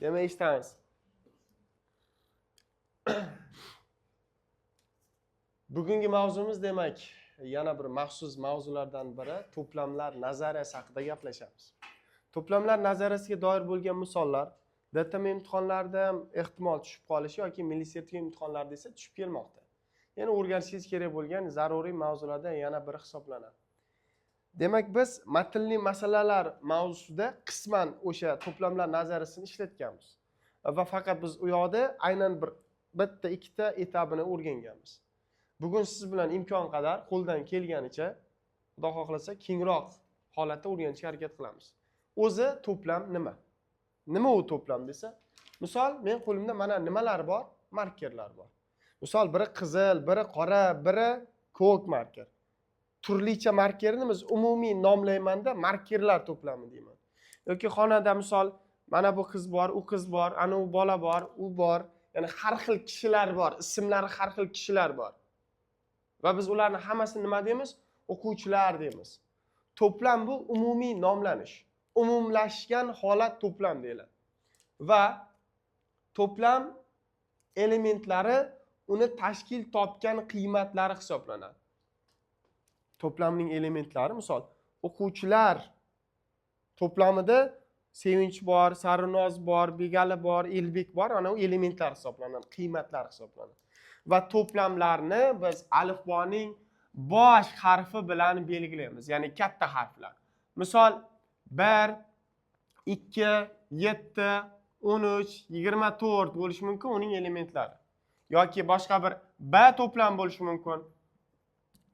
Demak, eshitamiz. Bugungi mavzumiz, demak, yana bir maxsus mavzulardan biri, to'plamlar nazariyasi haqida gaplashamiz. To'plamlar nazariyasiga doir bo'lgan misollar DTM imtihonlarida ham ehtimol tushib qolishi yoki milliy sertifikat imtihonlarida esa tushib kelmoqda. Ya'ni o'rganishingiz kerak bo'lgan zaruriy mavzulardan yana biri hisoblanadi. Demak, biz matnli masalalar mavzusida qisman o'sha to'plamlar nazariyasini ishlatganmiz. Va faqat biz u yoqda aynan bir bitta ikkita etapini o'rganganmiz. Bugun siz bilan imkon qadar, qo'ldan kelganicha, Xudo xohlasa, kengroq holatda o'rganishga harakat qilamiz. O'zi to'plam nima? Nima u to'plam desa, misol, men qo'limda mana nimalar bor? Markerlar bor. Misol, biri qizil, biri qora, biri ko'k marker. Turlicha markerni biz umumiy nomlaymanda, markerlar to'plami deyman. Yoki xonada, misol, mana bu qiz bor, u qiz bor, ana u bola bor, u bor. Ya'ni har xil kishilar bor, ismlari har xil kishilar bor. Va biz ularni hammasini nima deymiz? O'quvchilar deymiz. To'plam bu umumiy nomlanish. Umumlashgan holat to'plam deyiladi. Va to'plam elementlari uni tashkil topgan qiymatlari hisoblanadi. To'plamning elementlari, misol, o'quvchilar to'plamida Sevinch bor, Sarvinoz bor, Begali bor, Elbek bor, ana u elementlar hisoblanadi, qiymatlar hisoblanadi. Va to'plamlarni biz alifboning bosh harfi bilan belgilaymiz, ya'ni katta harflar. Misol, 1, 2, 7, 13, 24 bo'lishi mumkin uning elementlari. Yoki boshqa bir B to'plam bo'lishi mumkin.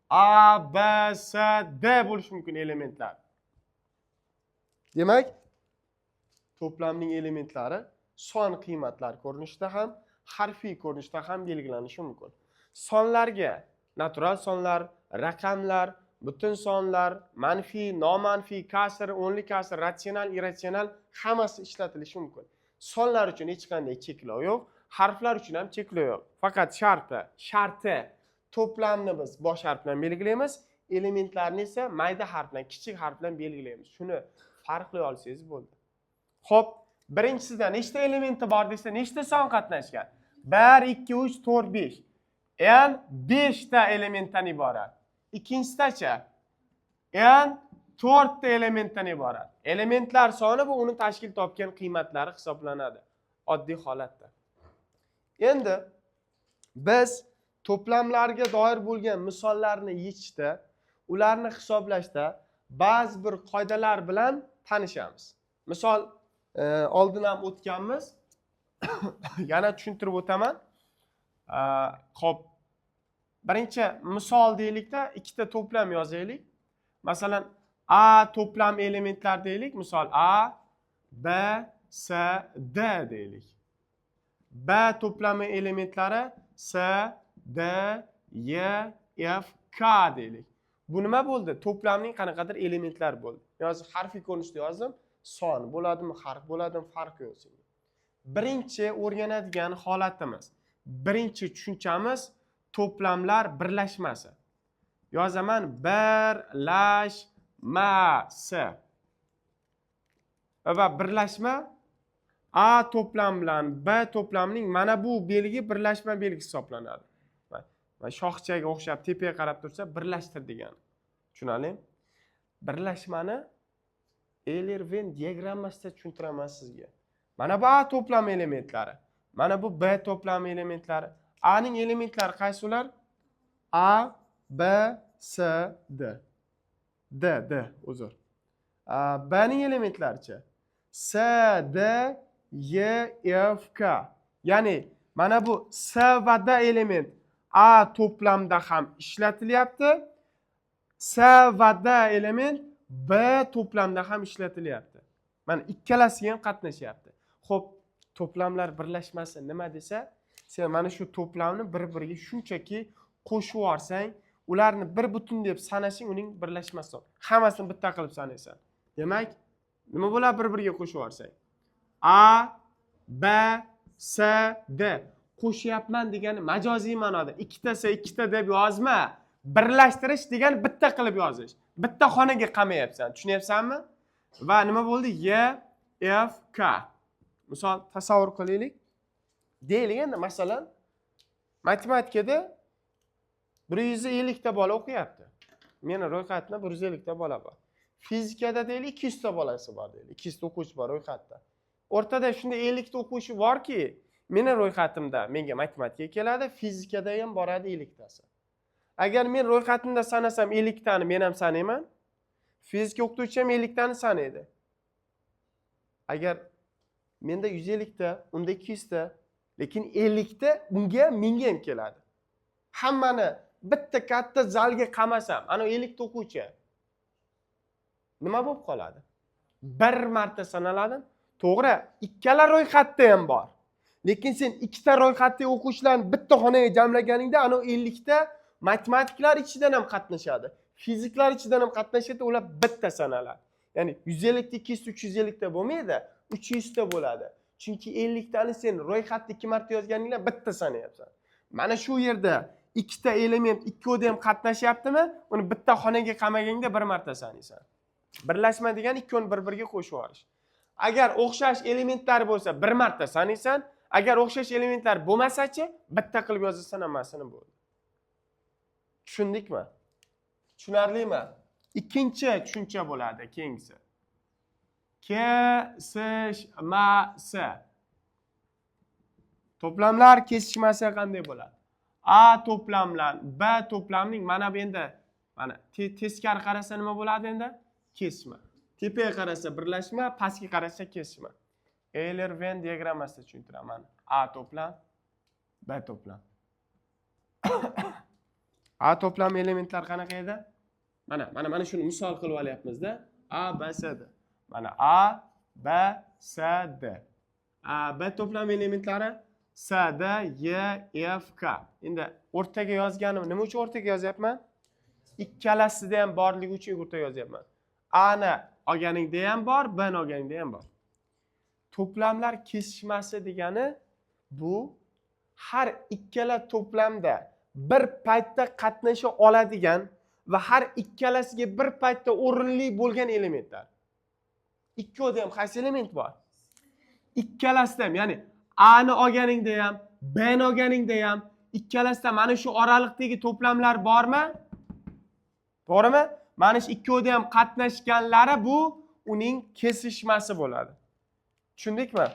A, B, C, D bo'lishi mumkin elementlar. Demak, to'plamning elementlari son qiymatlar ko'rinishida ham, harfiy ko'rinishda ham belgilanishi mumkin. Sonlarga natural sonlar, raqamlar, butun sonlar, manfiy, nomanfiy, kasr, o'nli kasr, ratsional, irratsional hammasi ishlatilishi mumkin. Sonlar uchun hech qanday cheklov yo'q, harflar uchun ham cheklov yo'q. Faqat sharti to'plamni biz bosh harf bilan belgilaymiz, elementlarni esa mayda harf bilan, kichik harf bilan belgilaymiz. Shuni farqlay olsangiz bo'ldi. Xo'p, birinchisida nechta elementi bor desa, nechta son qatnashgan? 1, 2, 3, 4, 5. N 5 ta elementdan iborat. Ikkinchisidachi? N 4 ta elementdan iborat. Elementlar soni bu uni tashkil topgan qiymatlari hisoblanadi oddiy holatda. Endi biz to'plamlarga doir bo'lgan misollarni yechishda, ularni hisoblashda ba'zi bir qoidalar bilan tanishamiz. Misol, oldin ham o'tganmiz. Yana tushuntirib o'taman. Xo'p, birinchi misol deylikda, ikkita to'plam yozaylik. Masalan, A to'plam elementlar deylik. Misol, A, B, C, D deylik. B to'plami elementlari S, D, Y, F, K deylik. Bu nima bo'ldi? To'plamning qanaqadir elementlari bo'ldi. Hozir harfiy ko'rinishda yozdim. Son bo'ladimi, harf bo'ladimi, farqi yo'q senga. Birinchi o'rganadigan holatimiz, birinchi tushunchamiz to'plamlar birlashmasi. Yozaman, birlashmasi. Va birlashma A to'plam bilan B to'plamining mana bu belgi birlashma belgisi hisoblanadi. Va shoxchaga o'xshab tepaga qarab tursa, birlashtir degani. Tushunarlimi? Birlashmani Euler-Venn diagrammasida tushuntiraman sizga. Mana bu A to'plami elementlari. Mana bu B to'plami elementlari. A ning elementlari qaysi ular? A, B, C, D. D, D, uzr. B ning elementlarichi? S, D, Y, F, K. Ya'ni mana bu S va D element A to'plamda ham ishlatilyapti. S va D element B to'plamda ham ishlatilyapti. Mana ikkalasi ham qatnashyapti. Xo'p, to'plamlar birlashmasi nima desa, sen mana shu to'plamni bir-biriga shunchaki qo'shib yuborsang, ularni bir butun deb sanashing uning birlashmasi. Hammasini bitta qilib sanaysan. Demak, nima bo'ladi bir-biriga qo'shib yuborsang? A, B, C, D. Qo'shyapman degani majoziy ma'noda. Ikkitasi ikkita deb yozma. Birlashtirish degani bitta qilib yozish. Bitta xonaga qamayapsan. Tushunyapsanmi? Va nima bo'ldi? Y, F, K. Misol tasavvur qilaylik. Deylik endi, masalan, matematikada 150 ta bola o'qiyapti. Meni ro'yxatimda 150 ta bola bor. Fizikada deylik 200 ta bolasi bor deylik. 200 ta o'quvchi bor ro'yxatda. O'rtada shunday 50 ta o'quvchi borki, meni ro'yxatimda menga matematika keladi, fizikada ham boradi 50 tasi. Agar men ro'yxatimda sanasam 50 tani men ham sanayman. Fizika o'qituvchi ham 50 tani sanaydi. Agar menda 150 ta, unda 200 ta, lekin 50 ta unga ham menga ham keladi. Hammani bitta katta zalga qamasam, ana 50 ta o'quvchi nima bo'lib qoladi? Bir marta sanaladi. To'g'ri, ikkala ro'yxatda ham bor. Lekin sen ikkita ro'yxatdagi o'quvchilarni bitta xonaga jamlaganingda, ana 50 ta matematiklar ichidan ham qatnashadi. Fiziklar ichidan ham qatnashadi, ular bitta sanaladi. Ya'ni 150 ta, 200 ta, 350 ta bo'lmaydi, 300 ta bo'ladi. Chunki 50 tani sen ro'yxatda ikki marta yozganingda bitta sanayapsan. Mana shu yerda ikkita element ikkovida ham qatnashyaptimi? Uni bitta xonaga qamaganda bir marta sanaysan. Birlashma degani ikkovini bir-biriga qo'shib yuborish. Agar o'xshash elementlar bo'lsa bir marta sanaysan, agar o'xshash elementlar bo'lmasa-chi, bitta qilib yozasan hammasini bo'ldi. Tushundikmi? Tushunarlimi? Ikkinchi tushuncha bo'ladi keyingisi. Kesishmasi. To'plamlar kesishmasi qanday bo'ladi? A to'plam bilan B to'plamning mana bu endi mana teskari qarasa nima bo'ladi endi? Kesishma. Tepaga qarasa birlashma, pastga qarasa kesishma. Euler-Venn diagrammasida tushuntiraman. A to'plam, B to'plam. A to'plam elementlar qanaqa edi? Mana shuni misol qilib olyapmiz-da. A, B, C, D. Mana A, B, C, D. A, B to'plam elementlari S, D, Y, F, K. Endi o'rtaga yozganim nima uchun o'rtaga yozyapman? Ikkalasida ham borligi uchun o'rtaga yozyapman. A ni olganingda ham bor, B ni olganingda ham bor. To'plamlar kesishmasi degani bu har ikkala to'plamda bir paytda qatnasha oladigan va har ikkalasiga bir paytda o'rinli bo'lgan elementlar. Ikkovida ham qaysi element bor? Ikkalasida ham, ya'ni A ni olganingda ham, B ni olganingda ham ikkalasida mana shu oraliqdagi to'plamlar bormi? To'g'rimi? Mana shu ikkovida ham qatnashganlari bu uning kesishmasi bo'ladi. Tushundikmi?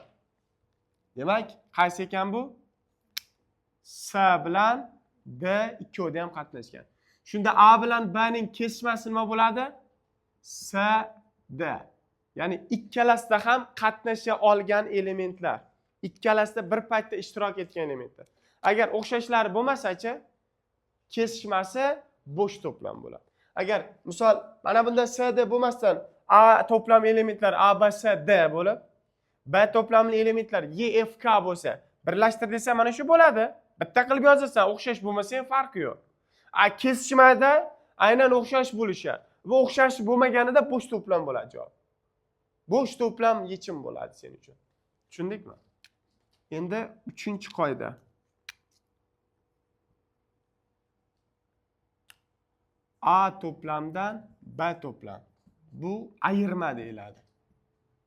Demak, qaysi ekan bu? S bilan D ikkovida ham qatnashgan. Shunda A bilan B ning kesishmasi nima bo'ladi? S, D. Ya'ni ikkalasida ham qatnasha olgan elementlar. Ikkalasida bir paytda ishtirok etgan elementlar. Agar o'xshashlari bo'lmasa-chi, kesishmasi bo'sh to'plam bo'ladi. Agar misol mana bunda S, D bo'lmasdan A to'plam elementlar A, B, C, D bo'lib, B to'plamli elementlar E, F, K bo'lsa, birlashtir desa mana shu bo'ladi. Bitta qilib yozasan, o'xshash bo'lmasa ham farqi yo'q. A kesishmada aynan o'xshash bo'lishi va o'xshash bo'lmaganida bo'sh to'plam bo'ladi javob. Bo'sh to'plam yechim bo'ladi sen uchun. Tushundikmi? Endi uchinchi qoida. A to'plamdan B to'plam. Bu ayirma deyiladi.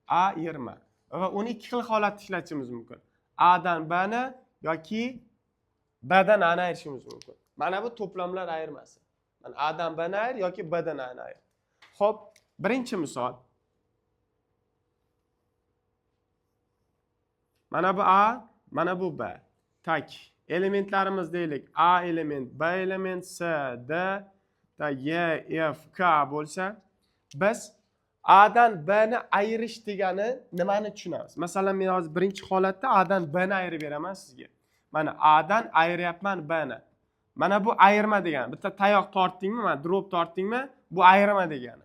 Ayirma. Va uni ikki xil holatda ishlatishimiz mumkin. A dan B ni yoki B dan A ni ayirishimiz mumkin. Mana bu to'plamlar ayirmasi. Mana A dan B ni ayir yoki B dan A ni ayir. Xo'p, birinchi misol. Mana bu A, mana bu B. Tak, elementlarimiz deylik. A element, B element, C, D, Y, F, K bo'lsa, biz A dan B ni ayirish degani nimani tushunamiz? Masalan, men hozir birinchi holatda A dan B ni ayirib beraman sizga. Mana A dan ayiryapman B ni. Mana bu ayirma degani. Bitta tayoq tortdingmi, mana drop tortdingmi, bu ayirma degani.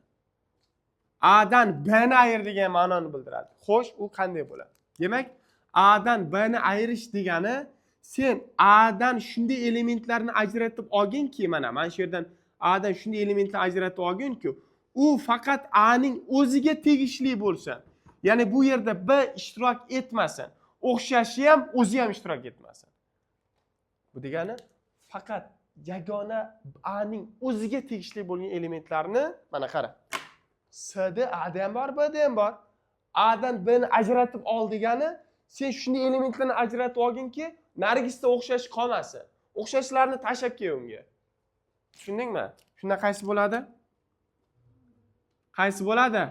A dan B ni ayir degan ma'noni bildiradi. Xo'sh, u qanday bo'ladi? Demak, A dan B ni ayirish degani sen A dan shunday elementlarni ajratib olginki, mana shu yerdan A dan shunday elementlarni ajratib olginki, u faqat A ning o'ziga tegishli bo'lsin. Ya'ni bu yerda B ishtirok etmasin. O'xshashi ham, o'zi ham ishtirok etmasin. Bu degani faqat yagona A ning o'ziga tegishli bo'lgan elementlarni, mana qara. C D A da ham bor, B da ham bor. A dan B ni ajratib ol degani Sen shunday elementlarni ajratib olginki, narigisida o'xshash qolmasin. O'xshashlarni tashlab kel unga. Tushundingmi? Shunda qaysi bo'ladi? Qaysi bo'ladi?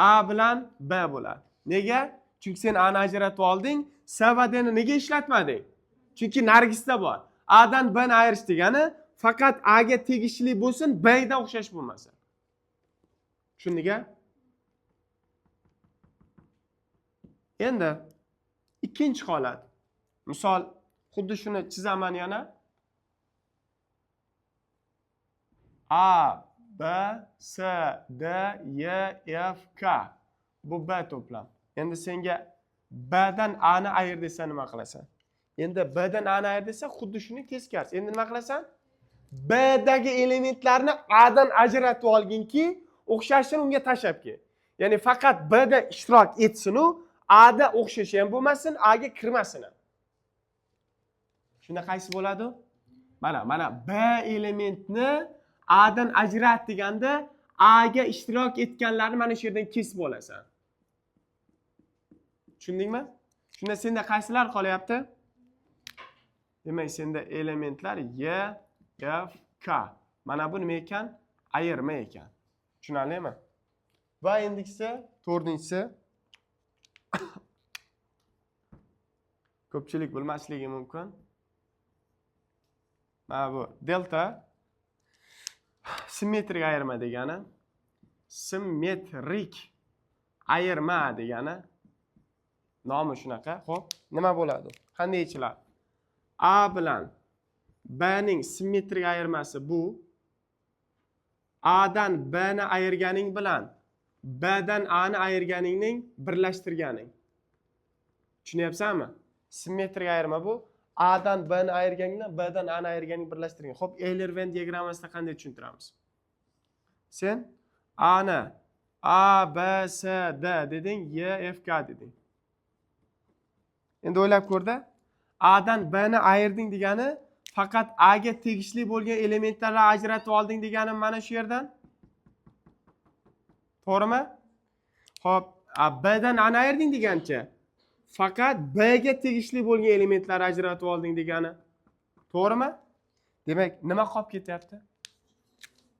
A bilan B bo'ladi. Nega? Chunki sen A ni ajratib olding, S va D ni nega ishlatmading? Chunki narigisida bor. A dan B ni ayirish degani faqat A ga tegishli bo'lsin, B da o'xshash bo'lmasin. Tushunding-a? Endi ikkinchi holat. Misol, xuddi shuni chizaman yana. A, B, S, D, Y, F, K. Bu B to'plam. Endi senga B dan A ni ayir desa nima qilasan? Endi B dan A ni ayir desa xuddi shuning teskarisi. Endi nima qilasan? B dagi elementlarni A dan ajratib olginki, o'xshashini unga tashlab kel. Ya'ni faqat B da ishtirok etsin-u, A da o'xshashi ham bo'lmasin, A ga kirmasin ham. Shunda qaysi bo'ladi? Mana B elementni A dan ajrat deganda A ga ishtirok etganlarni mana shu yerdan kesib olasan. Tushundingmi? Shunda senda qaysilar qolyapti? Demak, senda elementlar Y, F, K. Mana bu nima ekan? Ayirma ekan. Tushunarlimi? Va endigisi to'rtinchisi ko'pchilik bilmasligi mumkin. Mana bu delta simmetrik ayirma degani. Simmetrik ayirma degani. Nomi shunaqa. Xo'p, nima bo'ladi? Qanday yechiladi? A bilan B ning simmetrik ayirmasi bu. A dan B ni ayirganing bilan B dan A ni ayirganingning birlashtirganing. Tushunyapsanmi? Simmetrik ayirma bu. A dan B ni ayirganing bilan B dan A ni ayirganing birlashtirgan. Xo'p, Euler-Venn diagrammasida qanday tushuntiramiz? Sen A ni A, B, S, D deding, Y, F, K deding. Endi o'ylab ko'rda, A dan B ni ayirding degani faqat A ga tegishli bo'lgan elementlarni ajratib olding degani mana shu yerdan. To'g'rimi? Xo'p, B dan A ni ayirding degancha faqat B ga tegishli bo'lgan elementlarni ajratib olding degani. To'g'rimi? Demak, nima qolib ketyapti?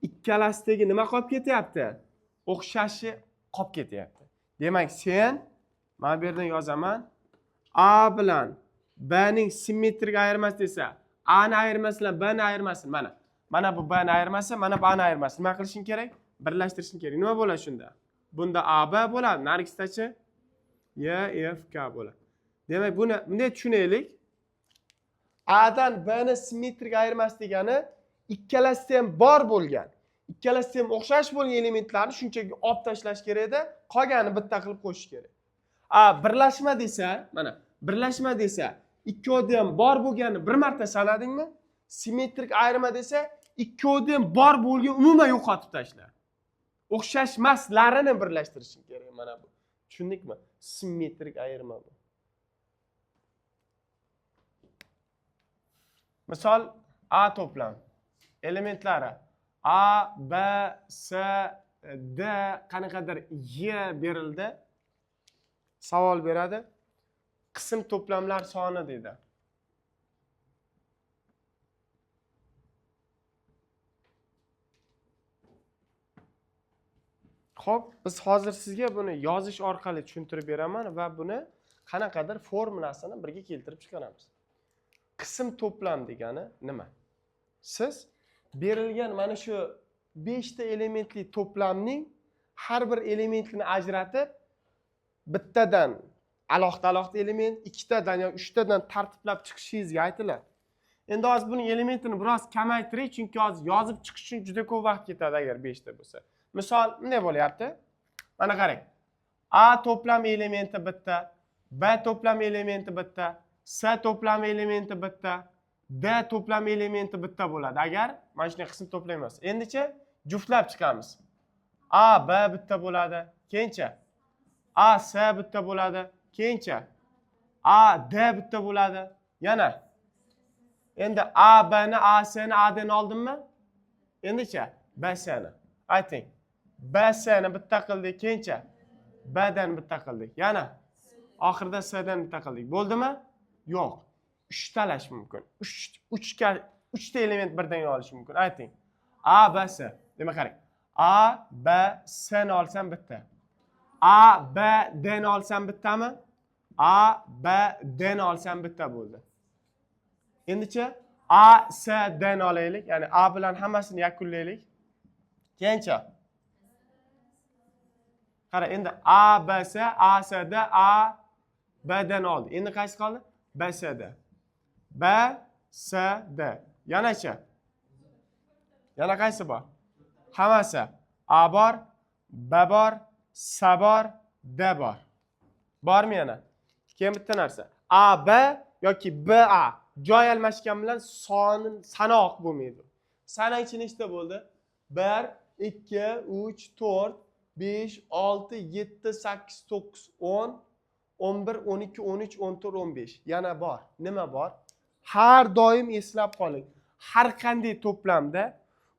Ikkalasidagi nima qolib ketyapti? O'xshashi qolib ketyapti. Demak, sen mana bu yerdan yozaman. A bilan B ning simmetrik ayirmasi desa, A ni ayirmasi bilan B ni ayirmasi mana. Mana bu B ni ayirmasi, mana bu A ni ayirmasi. Nima qilishing kerak? Birlashtirishing kerak. Nima bo'ladi shunda? Bunda A B bo'ladi, narigisidachi Y F K bo'ladi. Demak, buni bunday tushunaylik. A dan B ni simmetrik ayirmasi degani ikkalasida ham bor bo'lgan, ikkalasida ham o'xshash bo'lgan elementlarni shunchaki olib tashlash kerakda, qolganini bitta qilib qo'shish kerak. A birlashma desa, mana birlashma desa, ikkovida ham bor bo'lganini bir marta sanadingmi? Simmetrik ayirma desa, ikkovida ham bor bo'lgan umuman yo'qotib tashla. O'xshashmaslarini birlashtirishing kerak mana bu. Tushundikmi? Simmetrik ayirma bu. Misol A to'plam elementlari A, B, S, D qanaqadir Y berildi. Savol beradi. Qism to'plamlar soni deydi. Xo'p, biz hozir sizga buni yozish orqali tushuntirib beraman va buni qanaqadir formulasini birga keltirib chiqaramiz. Qism to'plam degani nima? Siz berilgan mana shu 5 ta elementli to'plamning har bir elementini ajratib, bittadan alohida-alohida element, ikkitadan yoki uchtadan tartiblab chiqishingizga aytiladi. Endi hozir buning elementini biroz kamaytiring, chunki hozir yozib chiqish uchun juda ko'p vaqt ketadi agar 5 ta bo'lsa. Misol bunday bo'lyapti. Mana qarang. A to'plam elementi bitta, B to'plam elementi bitta, S to'plam elementi bitta, D to'plam elementi bitta bo'ladi. Agar mana shunday qism to'playmiz. Endicha juftlab chiqamiz. A, B bitta bo'ladi. Keyincha A, S bitta bo'ladi. Keyincha A, D bitta bo'ladi. Yana endi A, B ni, A, S ni, A, D ni oldimmi? Endicha B, S ni. Ayting. B, S ni bitta qildik, keyincha B dan bitta qildik. Yana Oxirida S dan bitta qildik. Bo'ldimi? Yo'q. Uchtalash mumkin. Uchga uchta element birdanga olish mumkin. Ayting. A, B, S. Demak, qarang. A, B, S ni olsam bitta. A, B, D ni olsam bittami? A, B, D ni olsam bitta bo'ldi. Endichi A, S, D ni olaylik. Ya'ni A bilan hammasini yakunlaylik. Keyinchi. Qara, endi A, B, S, A, S, D, A, B, D ni oldi. Endi qaysi qoldi? B, S, D. B, S, D. Yanachi? Yana qaysi bor? Hammasi. A bor, B bor, S bor, D bor. Bormi yana? Keyin bitta narsa. A, B yoki B, A joy almashgan bilan soni sanoq bo'lmaydi. Sanangchi, nechta bo'ldi? 1, 2, 3, 4, 5, 6, 7, 8, 9, 10, 11, 12, 13, 14, 15. Yana bor. Nima bor? Har doim eslab qoling. Har qanday to'plamda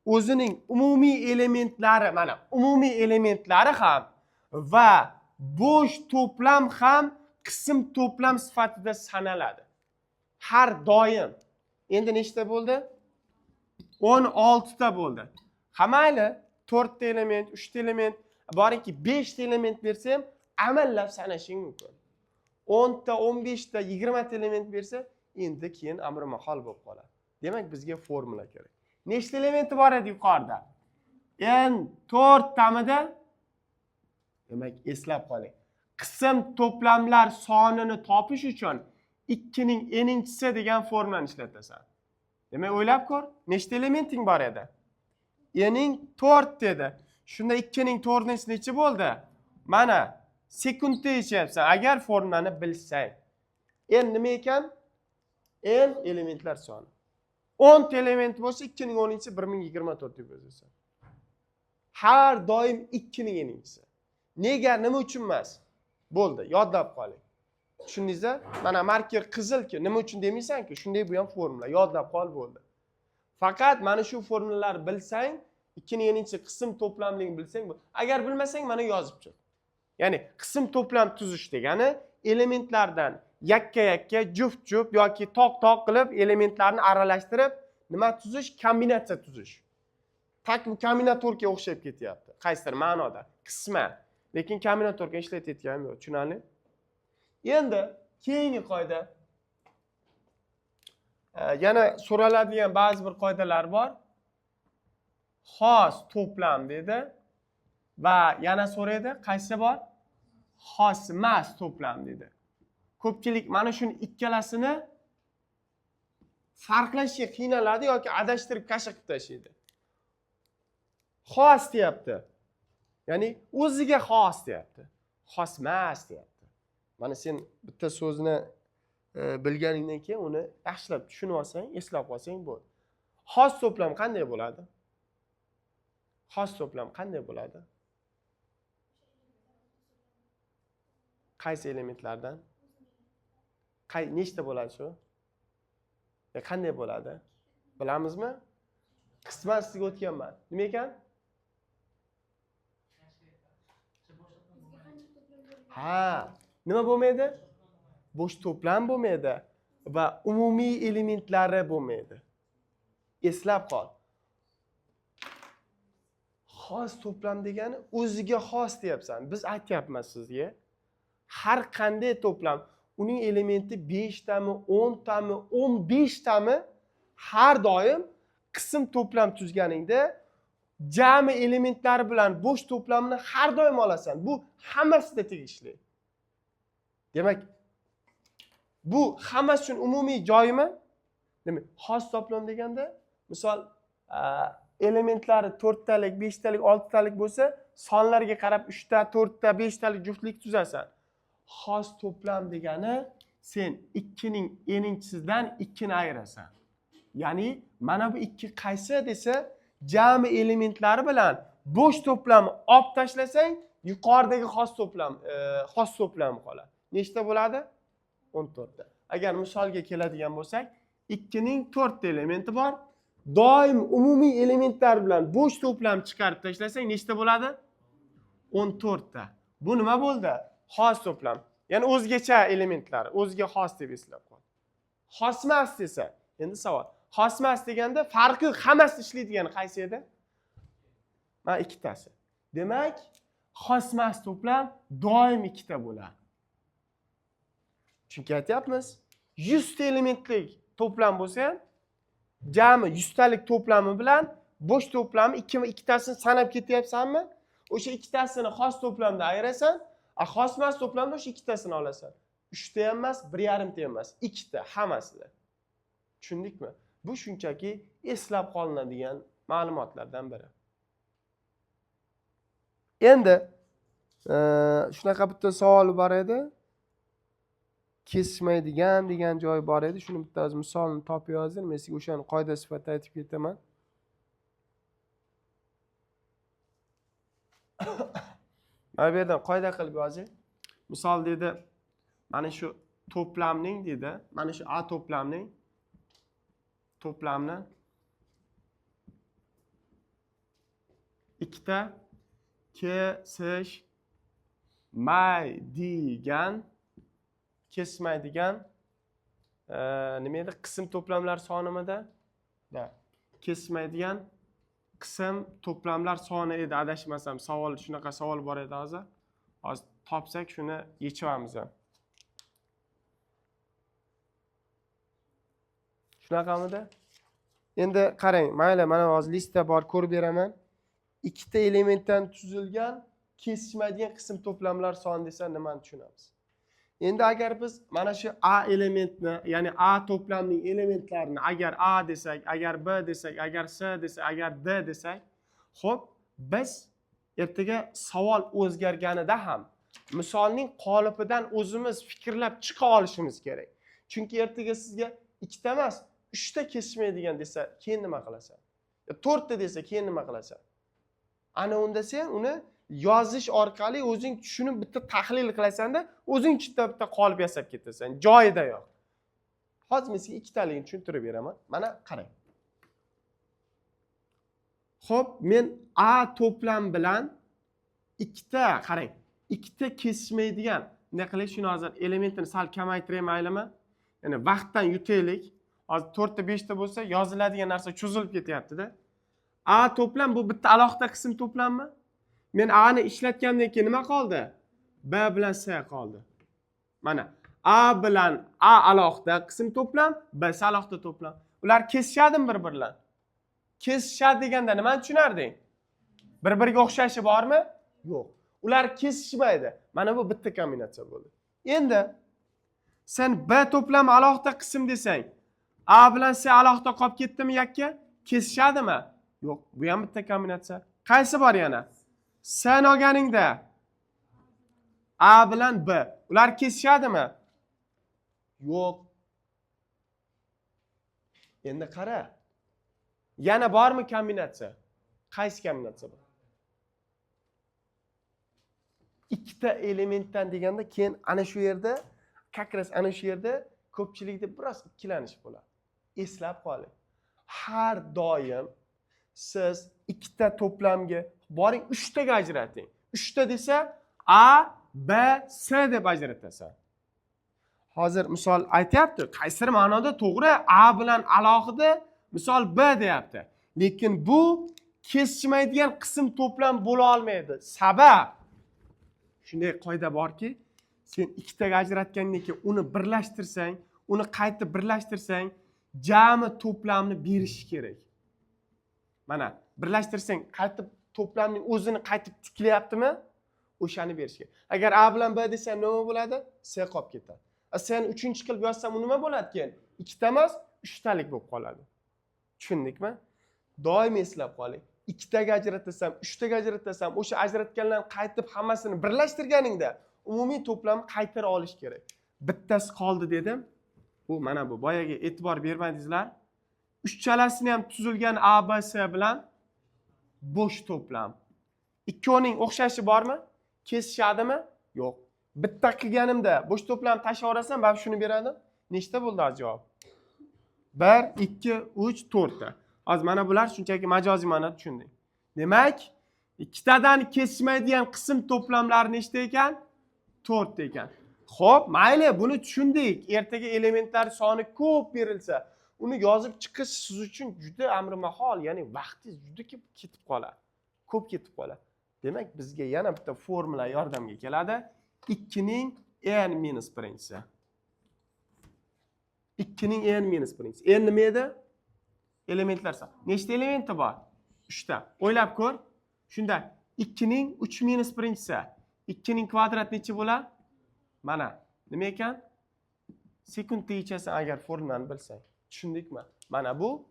o'zining umumiy elementlari, mana, umumiy elementlari ham va bo'sh to'plam ham qism to'plam sifatida sanaladi. Har doim. Endi nechta bo'ldi? 16 ta bo'ldi. Ha, mayli, 4 ta element, 3 ta element, boringki 5 ta element bersa ham amallab sanashing mumkin. 10 ta, 15 ta, 20 ta element bersa, endi keyin amri mahol bo'lib qoladi. Demak, bizga formula kerak. Nechta elementi bor edi yuqorida? N 4 tamida. Demak, eslab qoling. Qism to'plamlar sonini topish uchun 2 ning n-inchisi degan formulani ishlatasan. Demak, o'ylab ko'r, nechta elementing bor edi? Ning 4 dedi. Shunda 2 ning 4-inchisi necha bo'ldi? Mana, sekundda yechyapsan, agar formulani bilsang. N nima ekan? N elementlar soni. 10 ta element bo'lsa, 2 ning 10-inchisi 1024 deb yozasan. Har doim 2 ning n-inchisi. Nega, nima uchun emas? Bo'ldi, yodlab qoling. Tushundingizmi? Mana, marker qizilki, nima uchun demaysan-ku, shunday bu ham formula, yodlab qol, bo'ldi. Faqat mana shu formulalarni bilsang, 2 ning n-inchi qism to'plamligini bilsang, agar bilmasang, mana, yozib chiq. Ya'ni qism to'plam tuzish degani elementlardan yakka-yakka, juft-juft yoki toq-toq qilib elementlarni aralashtirib nima tuzish? Kombinatsiya tuzish. Так, bu kombinatorga o'xshab ketyapti. Qaysidir ma'noda, qisman. Lekin kombinatorga ishlatayotganim yo'q, tushunarli? Endi keyingi qoida. Yana so'raladigan ba'zi bir qoidalar bor. Xos to'plam dedi va yana so'raydi, qaysi bor? Xos emas to'plam dedi. Ko'pchilik mana shuni ikkalasini farqlashga qiynaladi yoki adashtirib, kasha qilib tashlaydi. Xos deyapti. Ya'ni o'ziga xos deyapti. Xos emas deyapti. Mana, sen bitta so'zni bilganingdan keyin uni yaxshilab tushunib olsang, eslab qolsang bo'ldi. Xos to'plam qanday bo'ladi? Xos to'plam qanday bo'ladi? Qaysi elementlardan? Nechta bo'ladi shu? Qanday bo'ladi? Bilamizmi? Qisman sizga o'tganman. Nima ekan? Ha, nima bo'lmaydi? Bo'sh to'plam bo'lmaydi va umumiy elementlari bo'lmaydi. Eslab qol. Xos to'plam degani o'ziga xos deyapsan. Biz aytyapmiz sizga. Har qanday to'plam, uning elementi 5 tami, 10 tami, 15 tami, har doim qism to'plam tuzganingda jami elementlari bilan bo'sh to'plamni har doim olasan. Bu hammasida tegishli. Demak, bu hammasi uchun umumiy joyimi? Demak, xos to'plam deganda, misol, elementlari 4 talik, 5 talik, 6 talik bo'lsa, sonlarga qarab 3 ta, 4 ta, 5 talik juftlik tuzasan. Xos to'plam degani sen 2 ning n-inchisidan 2 ni ayirasan. Ya'ni mana bu 2 qaysi desa, jami elementlari bilan bo'sh to'plamni olib tashlasang, yuqoridagi xos to'plam qoladi. Nechta bo'ladi? 14 ta. Agar misolga keladigan bo'lsak, 2 ning 4 ta elementi bor. Doim umumiy elementlar bilan bo'sh to'plam chiqarib tashlasang, nechta bo'ladi? 14 ta. Bu nima bo'ldi? Xos to'plam. Ya'ni o'zgacha elementlari, o'ziga xos deb eslab qol. Xosmas desa, endi savol. Xosmas deganda farqi yo'q, hammasi ishlaydigan qaysi edi? Mana ikkitasi. Demak, xosmas to'plam doim ikkita bo'ladi. Chunki aytyapmiz, 100 ta elementlik to'plam bo'lsa ham, jami 100 talik to'plami bilan bo'sh to'plami ikkitasini sanab ketyapsanmi? O'sha ikkitasini xos to'plamda ayirasan, a xosmas to'plamda o'sha ikkitasini olasan. 3 ta ham emas, 1,5 ta ham emas, ikkita hammasida. Tushundikmi? Bu shunchaki eslab qolinadigan ma'lumotlardan biri. Endi shunaqa bitta savol bor edi. Kesishmaydigan degan joy bor edi. Shuni bitta misolini topib yozdim. Men sizga o'shani qoida sifatida aytib ketaman. Mana bu yerdan qoida qilib yozing. Misol dedi, mana shu to'plamning dedi, mana shu A to'plamning to'plamni ikkita kesishmaydigan nima edi? Qism to'plamlar sonimida? Da. Kesishmaydigan qism to'plamlar soni edi, adashmasam. Savol shunaqa savol bor edi hozir. Hozir topsak shuni yechamiz ham. Shunaqamidi? Endi qarang, mayli, mana hozir listda bor, ko'rib beraman. Ikkita elementdan tuzilgan kesishmaydigan qism to'plamlar soni desa nimani tushunamiz? Endi agar biz mana shu A elementni, ya'ni A to'plamning elementlarini agar A desak, agar B desak, agar C desak, agar D desak, xo'p, biz ertaga savol o'zgarganida ham misolning qolipidan o'zimiz fikrlab chiqa olishimiz kerak. Chunki ertaga sizga ikkita emas, 3 ta kesishmaydigan desa, keyin nima qilasan? 4 ta desa, keyin nima qilasan? Ana unda sen uni yozish orqali o'zing tushunib bitta tahlil qilasanda, o'zing bitta qolip yasab ketasan, joyida yo'q. Hozir men sizga ikkitaligini tushuntirib beraman. Mana qarang. Xo'p, men A to'plam bilan ikkita, qarang, ikkita kesishmaydigan, bunday qilaylik, shuni hozir elementini sal kamaytiray maylimi? Ya'ni vaqtdan yutaylik. Hozir 4 ta 5 ta bo'lsa, yoziladigan narsa cho'zilib ketyapti-da. A to'plam bu bitta alohida qism to'plammi? Men A ni ishlatgandan keyin nima qoldi? B bilan S qoldi. Mana A bilan A alohida qism to'plam, B S alohida to'plam. Ular kesishadimi bir-biridan? Kesishadi deganda nimani tushunarding? Bir-biriga o'xshashi bormi? Yo'q. Ular kesishmaydi. Mana bu bitta kombinatsiya bo'ldi. Endi sen B to'plami alohida qism desang, A bilan S alohida qolib ketdimi yakka? Kesishadimi? Yo'q, bu ham bitta kombinatsiya. Qaysi bor yana? S ni olganingda A bilan B. Ular kesishadimi? Yo'q. Endi qara. Yana bormi kombinatsiya? Qaysi kombinatsiya bor? Ikkita elementdan deganda keyin ana shu yerda, как раз ana shu yerda ko'pchilikda biroz ikkilanish bo'ladi. Eslab qoling. Har doim siz ikkita to'plamga boring, 3 taga ajrating. 3 ta desa A, B, S deb ajratasan. Hozir misol aytyapti, qaysidir ma'noda to'g'ri, A bilan alohida misol B deyapti. Lekin bu kesishmaydigan qism to'plam bo'la olmaydi. Sabab shunday qoida borki, sen ikkitaga ajratgandan keyin uni birlashtirsang, uni qaytib birlashtirsang, jami to'plamni berishi kerak. Mana birlashtirsang, qaytib to'plamning o'zini qaytib tiklayaptimi? O'shani berish kerak. Agar A bilan B desam nima bo'ladi? S qolib ketadi. S ni 3-chi qilib yozsam u nima bo'ladi keyin? Ikkita emas, 3 talik bo'lib qoladi. Tushundikmi? Doim eslab qoling. Ikkitaga ajratasam, 3 taga ajratasam, o'sha ajratganlarni qaytib hammasini birlashtirganingda umumiy to'plamni qaytara olish kerak. Bittasi qoldi dedim. Bu mana bu boyagi e'tibor bermadingizlar. Uchalasini ham tuzilgan A, B, S bilan bo'sh to'plam. Ikkovining o'xshashi bormi? Kesishadimi? Yo'q. Bitta qilganimda bo'sh to'plam tashlab yuborasan, baribir shuni beradi. Nechta bo'ldi hozir javob? 1, 2, 3, 4 ta. Hozir mana bular shunchaki majoziy ma'noda tushundik. Demak, ikkitadan kesishmaydigan qism to'plamlari nechta ekan? 4 ta ekan. Xo'p, mayli, buni tushundik. Ertaga elementlar soni ko'p berilsa, uni yozib chiqish siz uchun juda amri mahol, ya'ni vaqtingiz juda ko'p ketib qoladi. Ko'p ketib qoladi. Demak, bizga yana bitta formula yordamga keladi. 2 ning n minus birinchisi. 2 ning n minus birinchisi. N nima edi? Elementlar soni. Nechta elementi bor? 3 ta. O'ylab ko'r. Shunda 2 ning 3 minus birinchisi. 2 ning kvadrat necha bo'ladi? Mana, nima ekan? Sekundda yechasan agar formulani bilsang. Tushundikmi? Mana bu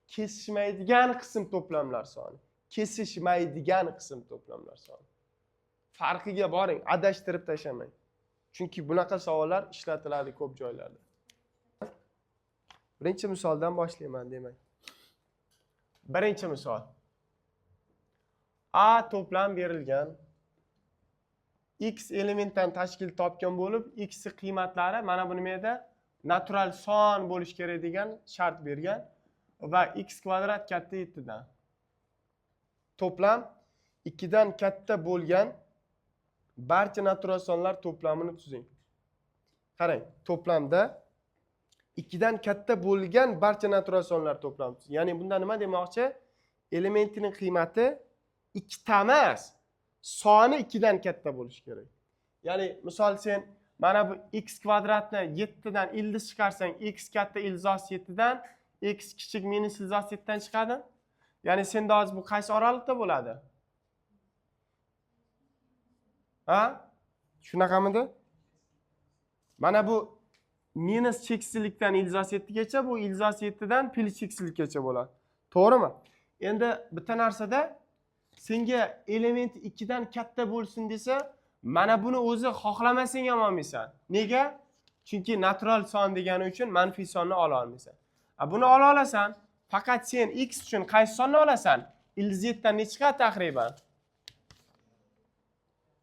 kesishmaydigan qism to'plamlar soni. Kesishmaydigan qism to'plamlar soni. Farqiga boring, adashtirib tashlamang. Chunki bunaqa savollar ishlatiladi ko'p joylarda. Birinchi misoldan boshlayman demak. Birinchi misol. A to'plam berilgan. X elementdan tashkil topgan bo'lib, x qiymatlari mana bu nima edi? Natural son bo'lishi kerak degan shart bergan va x kvadrat katta 7 dan. To'plam 2 dan katta bo'lgan barcha natural sonlar to'plamini tuzing. Qarang, to'plamda 2 dan katta bo'lgan barcha natural sonlar to'plami tuzing. Ya'ni bunda nima demoqchi? Elementining qiymati 2 ta emas, soni 2 dan katta bo'lishi kerak. Ya'ni misol sen mana bu x kvadratni 7 dan ildiz chiqarsang, x katta ildiz osti 7 dan, x kichik minus ildiz osti 7 dan chiqadi. Ya'ni senda hozir bu qaysi oraliqda bo'ladi? Ha? Shunaqamidi? Mana bu minus cheksizlikdan ildiz osti 7 gacha, bu ildiz osti 7 dan plyus cheksizlikgacha bo'ladi. To'g'rimi? Endi bitta narsada senga element 2 dan katta bo'lsin desa, mana buni o'zi xohlamasang ham olmaysan. Nega? Chunki natural son degani uchun manfiy sonni ola olmaysan. A buni ola olasan. Faqat sen x uchun qaysi sonni olasan? Ildiz 7 dan necha chiqadi taqriban?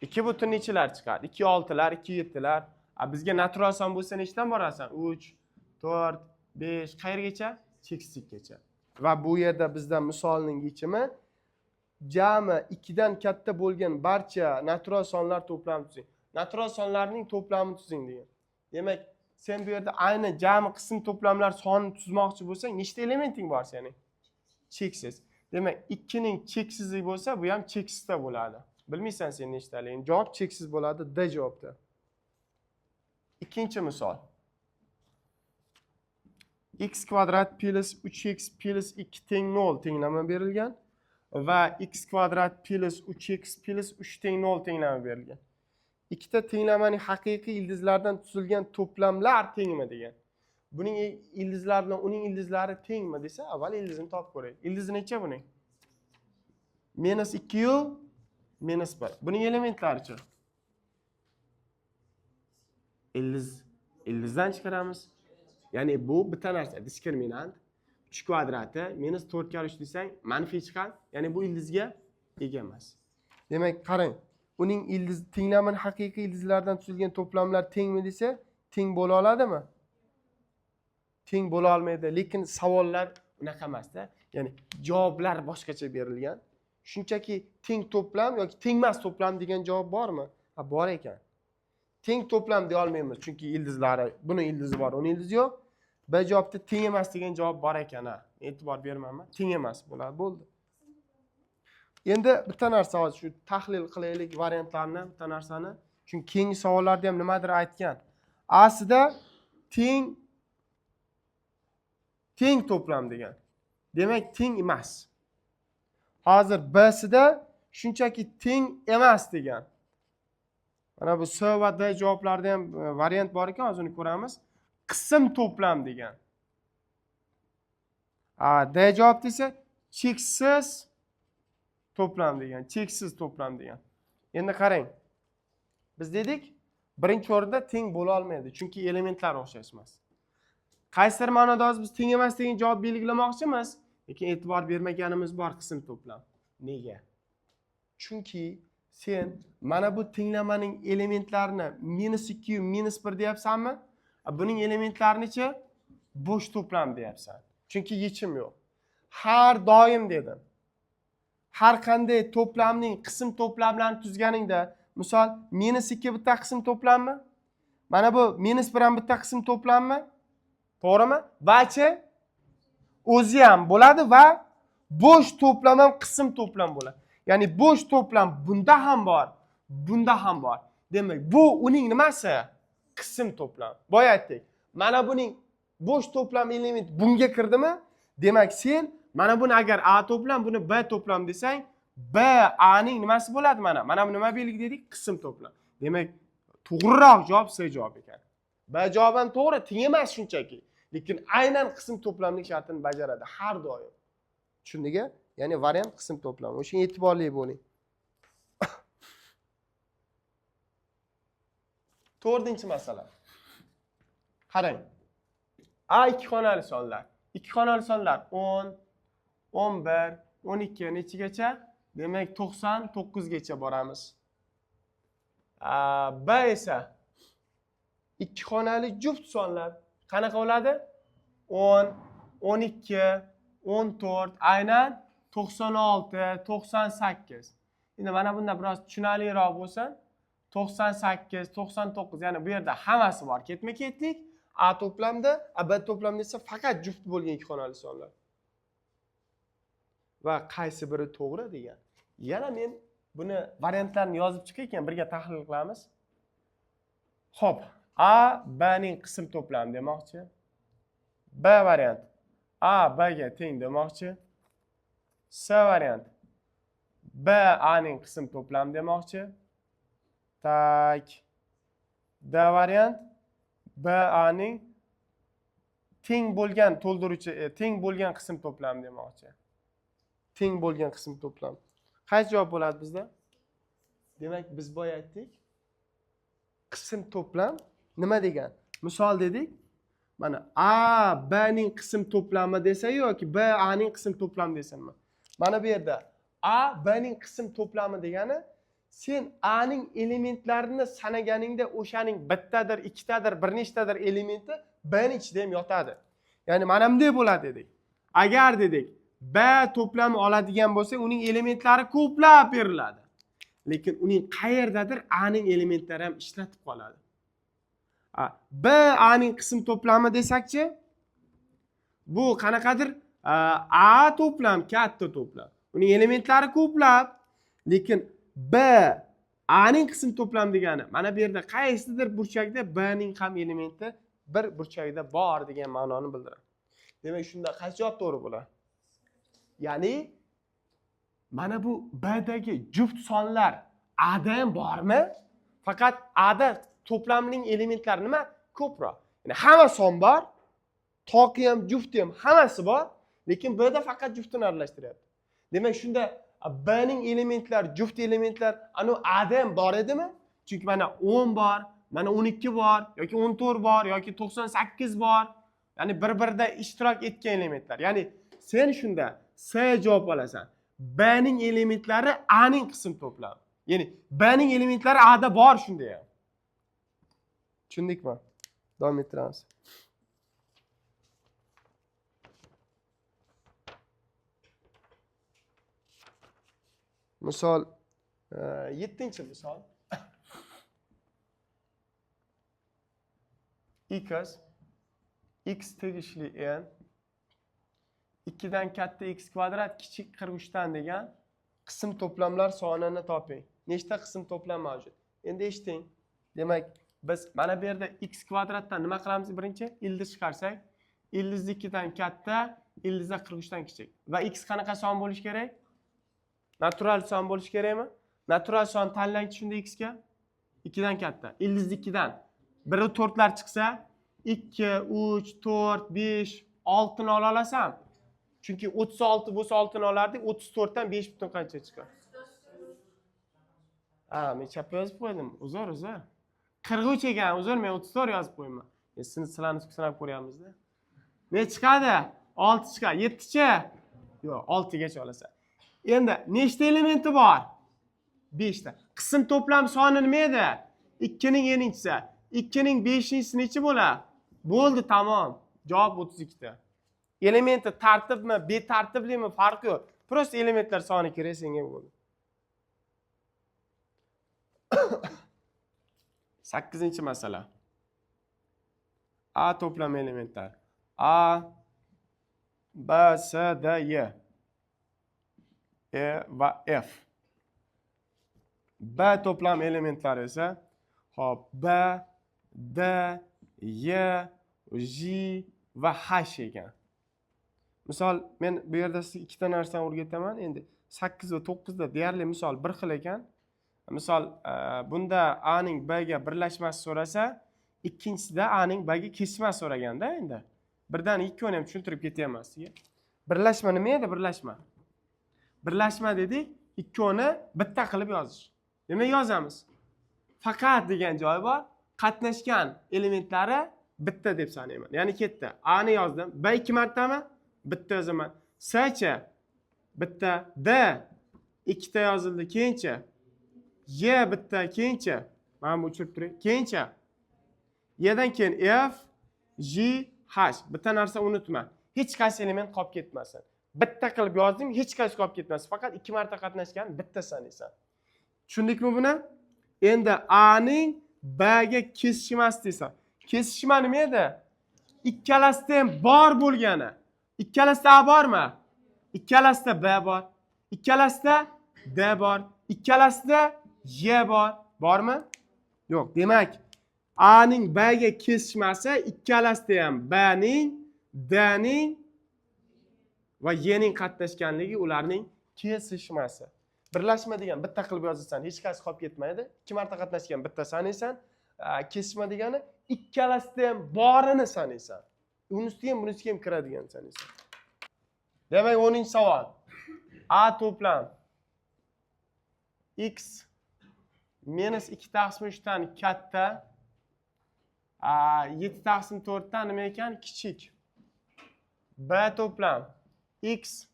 2 butun nechalar chiqadi? 2 oltilar, 2 yettilar. A bizga natural son bo'lsa nechdan borasan? 3, 4, 5, qayergacha? Cheksizlikgacha. Va bu yerda bizda misolning yechimi jami 2 dan katta bo'lgan barcha natural sonlar to'plamini tuzing. Natural sonlarning to'plamini tuzing degan. Demak, sen bu yerda ayni jami qism to'plamlar sonini tuzmoqchi bo'lsang, nechta elementing bor sening? Cheksiz. Demak, 2 ning cheksizligi bo'lsa, bu ham cheksizda bo'ladi. Bilmaysan sen nechtaligini. Javob cheksiz bo'ladi, D javobda. Ikkinchi misol. X kvadrat plus 3x plus 2 teng 0 tenglama berilgan va x kvadrat plus 3x plus 3 teng 0 tenglama berilgan. Ikkita tenglamaning haqiqiy ildizlardan tuzilgan to'plamlar tengmi degan. Buning ildizlari bilan uning ildizlari tengmi desa, avval ildizini topib ko'raylik. Ildizi necha buning? Minus 2 yu minus 1. Buning elementlarichi? Ildiz ildizdan chiqaramiz. Ya'ni bu bitta narsa, diskriminant 3 kvadrati minus 4 karra 3 desang manfiy chiqadi. Ya'ni bu ildizga ega emas. Demak, qarang, uning ildiz tenglamani haqiqiy ildizlardan tuzilgan to'plamlar tengmi desa, teng bo'la oladimi? Teng bo'la olmaydi, lekin savollar unaqa emasda. Ya'ni javoblar boshqacha berilgan. Shunchaki teng to'plam yoki tengmas to'plam degan javob bormi? Ha, bor ekan. Teng to'plam deya olmaymiz, chunki ildizlari, buni ildizi bor, uni ildizi yo'q. B javobda teng emas degan javob bor ekan, ha. E'tibor bermayman. Teng emas bo'ladi, bo'ldi. Endi bitta narsa hozir shu tahlil qilaylik variantlarni, bitta narsani. Chunki keyingi savollarda ham nimadir aytgan. Aslida teng to'plam degan. Demak, teng emas. Hozir B-sida shunchaki teng emas degan. Mana bu S va D javoblarida ham variant bor ekan, hozir uni ko'ramiz. Qism to'plam degan. A, D javobda esa cheksiz to'plam degan, cheksiz to'plam degan. Endi qarang. Biz dedik, birinchi o'rinda teng bo'la olmaydi, chunki elementlar o'xshash emas. Qaysidir ma'noda hozir biz teng emas degan javob belgilamoqchimiz, lekin e'tibor bermaganimiz bor qism to'plam. Nega? Chunki sen mana bu tenglamaning elementlarini minus 2 yu minus 1 deyapsanmi? Buning elementlarini-chi bo'sh to'plam deyapsan. Chunki yechim yo'q. Har doim dedim. Har qanday to'plamning qism to'plamlarini tuzganingda, misol minus 2 bitta qism to'plammi? Mana bu -1 ham bitta qism to'plammi? To'g'rimi? Vachi o'zi ham bo'ladi va bo'sh to'plam ham qism to'plam bo'ladi. Ya'ni bo'sh to'plam bunda ham bor, bunda ham bor. Demak, bu uning nimasi? Qism to'plam. Boya aytdik. Mana buning bo'sh to'plam element bunga kirdimi? Demak, sen mana buni agar A to'plam, buni B to'plam desang, B A ning nimasi bo'ladi mana? Mana bu nima belgi dedik? Qism to'plam. Demak, to'g'riroq javob C javob ekan. B javob ham to'g'ri, teng emas shunchaki. Lekin aynan qism to'plamlik shartini bajaradi har doim. Tushundik-a? Ya'ni variant qism to'plam. O'shanga e'tiborli bo'ling. 4-masala. Qarang. A ikki xonali sonlar. Ikki xonali sonlar 10, 11, 12 nechigacha? Demak, 99 gacha boramiz. B esa ikki xonali juft sonlar. Qanaqa bo'ladi? 10, 12, 14, aynan 96, 98. Endi mana bunda biroz tushunarliroq bo'lsin. 98, 99, ya'ni bu yerda hammasi bor. Ketma-ketlik. A to'plamda, A B to'plamda esa faqat juft bo'lgan ikki xonali sonlar. Va qaysi biri to'g'ri degan. Yana men buni variantlarni yozib chiqay ekan, birga tahlil qilamiz. Xo'p, A B ning qism to'plami demoqchi. B variant A B ga teng demoqchi. C variant B A ning qism to'plami demoqchi. Tak. D variant B A ning teng bo'lgan to'ldiruvchi, teng bo'lgan qism to'plami demoqchi. Teng bo'lgan qism to'plam. Qaysi javob bo'ladi bizda? Demak, biz boya aytdik. Qism to'plam nima degan? Misol dedik. Mana A B ning qism to'plami desa yoki B A ning qism to'plami desa nima? Mana bu yerda A B ning qism to'plami degani sen A ning elementlarini sanaganingda o'shaning bittadir, ikkitadir, bir nechtadir elementi B ning ichida ham yotadi. Ya'ni mana bunday bo'ladi dedik. Agar dedik B to'plami oladigan bo'lsa, uning elementlari ko'plab beriladi. Lekin uning qayerdadir A ning elementlari ham ishlatib qoladi. B A ning qism to'plami desakchi, bu qanaqadir A to'plam, katta to'plam. Uning elementlari ko'plab, lekin B A ning qism to'plam degani mana bu yerda qaysidir burchakda B ning ham elementi bir burchakda bor degan ma'noni bildiradi. Demak, shunda qaysi javob to'g'ri bo'ladi? Ya'ni mana bu B dagi juft sonlar A da ham bormi? Faqat A da to'plamning elementlari nima? Ko'proq. Ya'ni hamma son bor, toqi ham, jufti ham hammasi bor, lekin B da faqat juftini aralashtiryapti. Demak, shunda B ning elementlari, juft elementlar anu A da ham bor edimi? Chunki mana 10 bor, mana 12 bor, yoki 14 bor, yoki 98 bor. Ya'ni bir-birida ishtirok etgan elementlar. Ya'ni sen shunda C javob olasan. B ning elementlari A ning qism to'plami. Ya'ni B ning elementlari A da bor shunda ham. Tushundikmi? Davom ettiramiz. Misol, 7-misol. X, x tegishli n, 2 dan katta x kvadrat kichik 43 dan degan qism to'plamlar sonini toping. Nechta qism to'plam mavjud? Endi eshiting. Demak, biz mana bu yerda x kvadratdan nima qilamiz birinchi? Ildiz chiqarsak, ildiz 2 dan katta, ildizda 43 dan kichik. Va x qanaqa son bo'lishi kerak? Natural son bo'lishi kerakmi? Natural son tanlangchi shunda x ga 2 dan katta. Ildiz 2 dan 1 va 4lar chiqsa, 2, 3, 4, 5, 6 ni ola olasan. Chunki 36 bo'lsa 6 ni olardik, 34 dan 5 butun qancha chiqadi? Ha, men chapga yozib qo'ydim. Uzr, uzr. 43 ekan, uzr, men 34 yozib qo'yman. Sizlarni sinab ko'ryapmiz-da. Ne chiqadi? 6 chiqadi. 7-chi? Yo'q, 6 gacha olasan. Endi nechta elementi bor? 5 ta. Qism to'plam soni nima edi? 2 ning n-inchisi. 2 ning 5-inchisi necha bo'ladi? Bo'ldi, tamom. Javob 32 ta. Elementi tartibmi, betartiblimi farqi yo'q. Prosta elementlar soni kerak senga bo'ldi. 8-masala. A to'plam elementlari A, B, C, D, E, E va F. B to'plam elementlari esa hop B, D, Y, J va H ekan. Misol, men bu yerda sizga ikkita narsani o'rgataman. Endi 8 va 9 da deyarli misol bir xil ekan. Misol, bunda A ning B ga birlashmasi so'rasa, ikkinchisida A ning B ga kesishmasi so'raganda endi. Birdan ikkovini ham tushuntirib ketyapman sizga. Birlashma nima edi? Birlashma. Birlashma dedik, ikkovini bitta qilib yozish. Nima yozamiz? Faqat degan joyi bor, qatnashgan elementlari bitta deb sanayman. Ya'ni ketdi. A ni yozdim. B ikki martami? Bitta yozaman. S chi? Bitta. D ikkita yozildi. Keyinchi Y bitta, keyinchi mana bu o'chirib turing. Keyinchi Y'dan keyin F, G, H. Bitta narsa unutma. Hech qaysi element qolib ketmasin. Bitta qilib yozdim, hech qaysi qolib ketmasin. Faqat ikki marta qatnashgan bitta sanaysan. Tushundikmi buni? Endi A ning B ga kesishmasi deysan. Kesishma nima edi? Ikkalasida ham bor bo'lgani. Ikkalasida A bormi? Ikkalasida B bor. Ikkalasida D bor. Ikkalasida Y bor. Bormi? Yo'q. Demak, A ning B ga kesishmasi ikkalasida ham B ning, D ning va Y ning qatnashganligi ularning kesishmasi. Birlashma degan bitta qilib yozasan, hech qaysi qolib ketmaydi. Ikki marta qatnashgan bitta sanaysan. Kesishma degani ikkalasida ham borini sanaysan. Unisiga ham, bunisiga ham kiradigan sanaysan. Demak, 10-savol. A to'plam x minus 2 taqsim 3 dan katta, 7 taqsim 4 dan nima ekan? Kichik. B to'plam x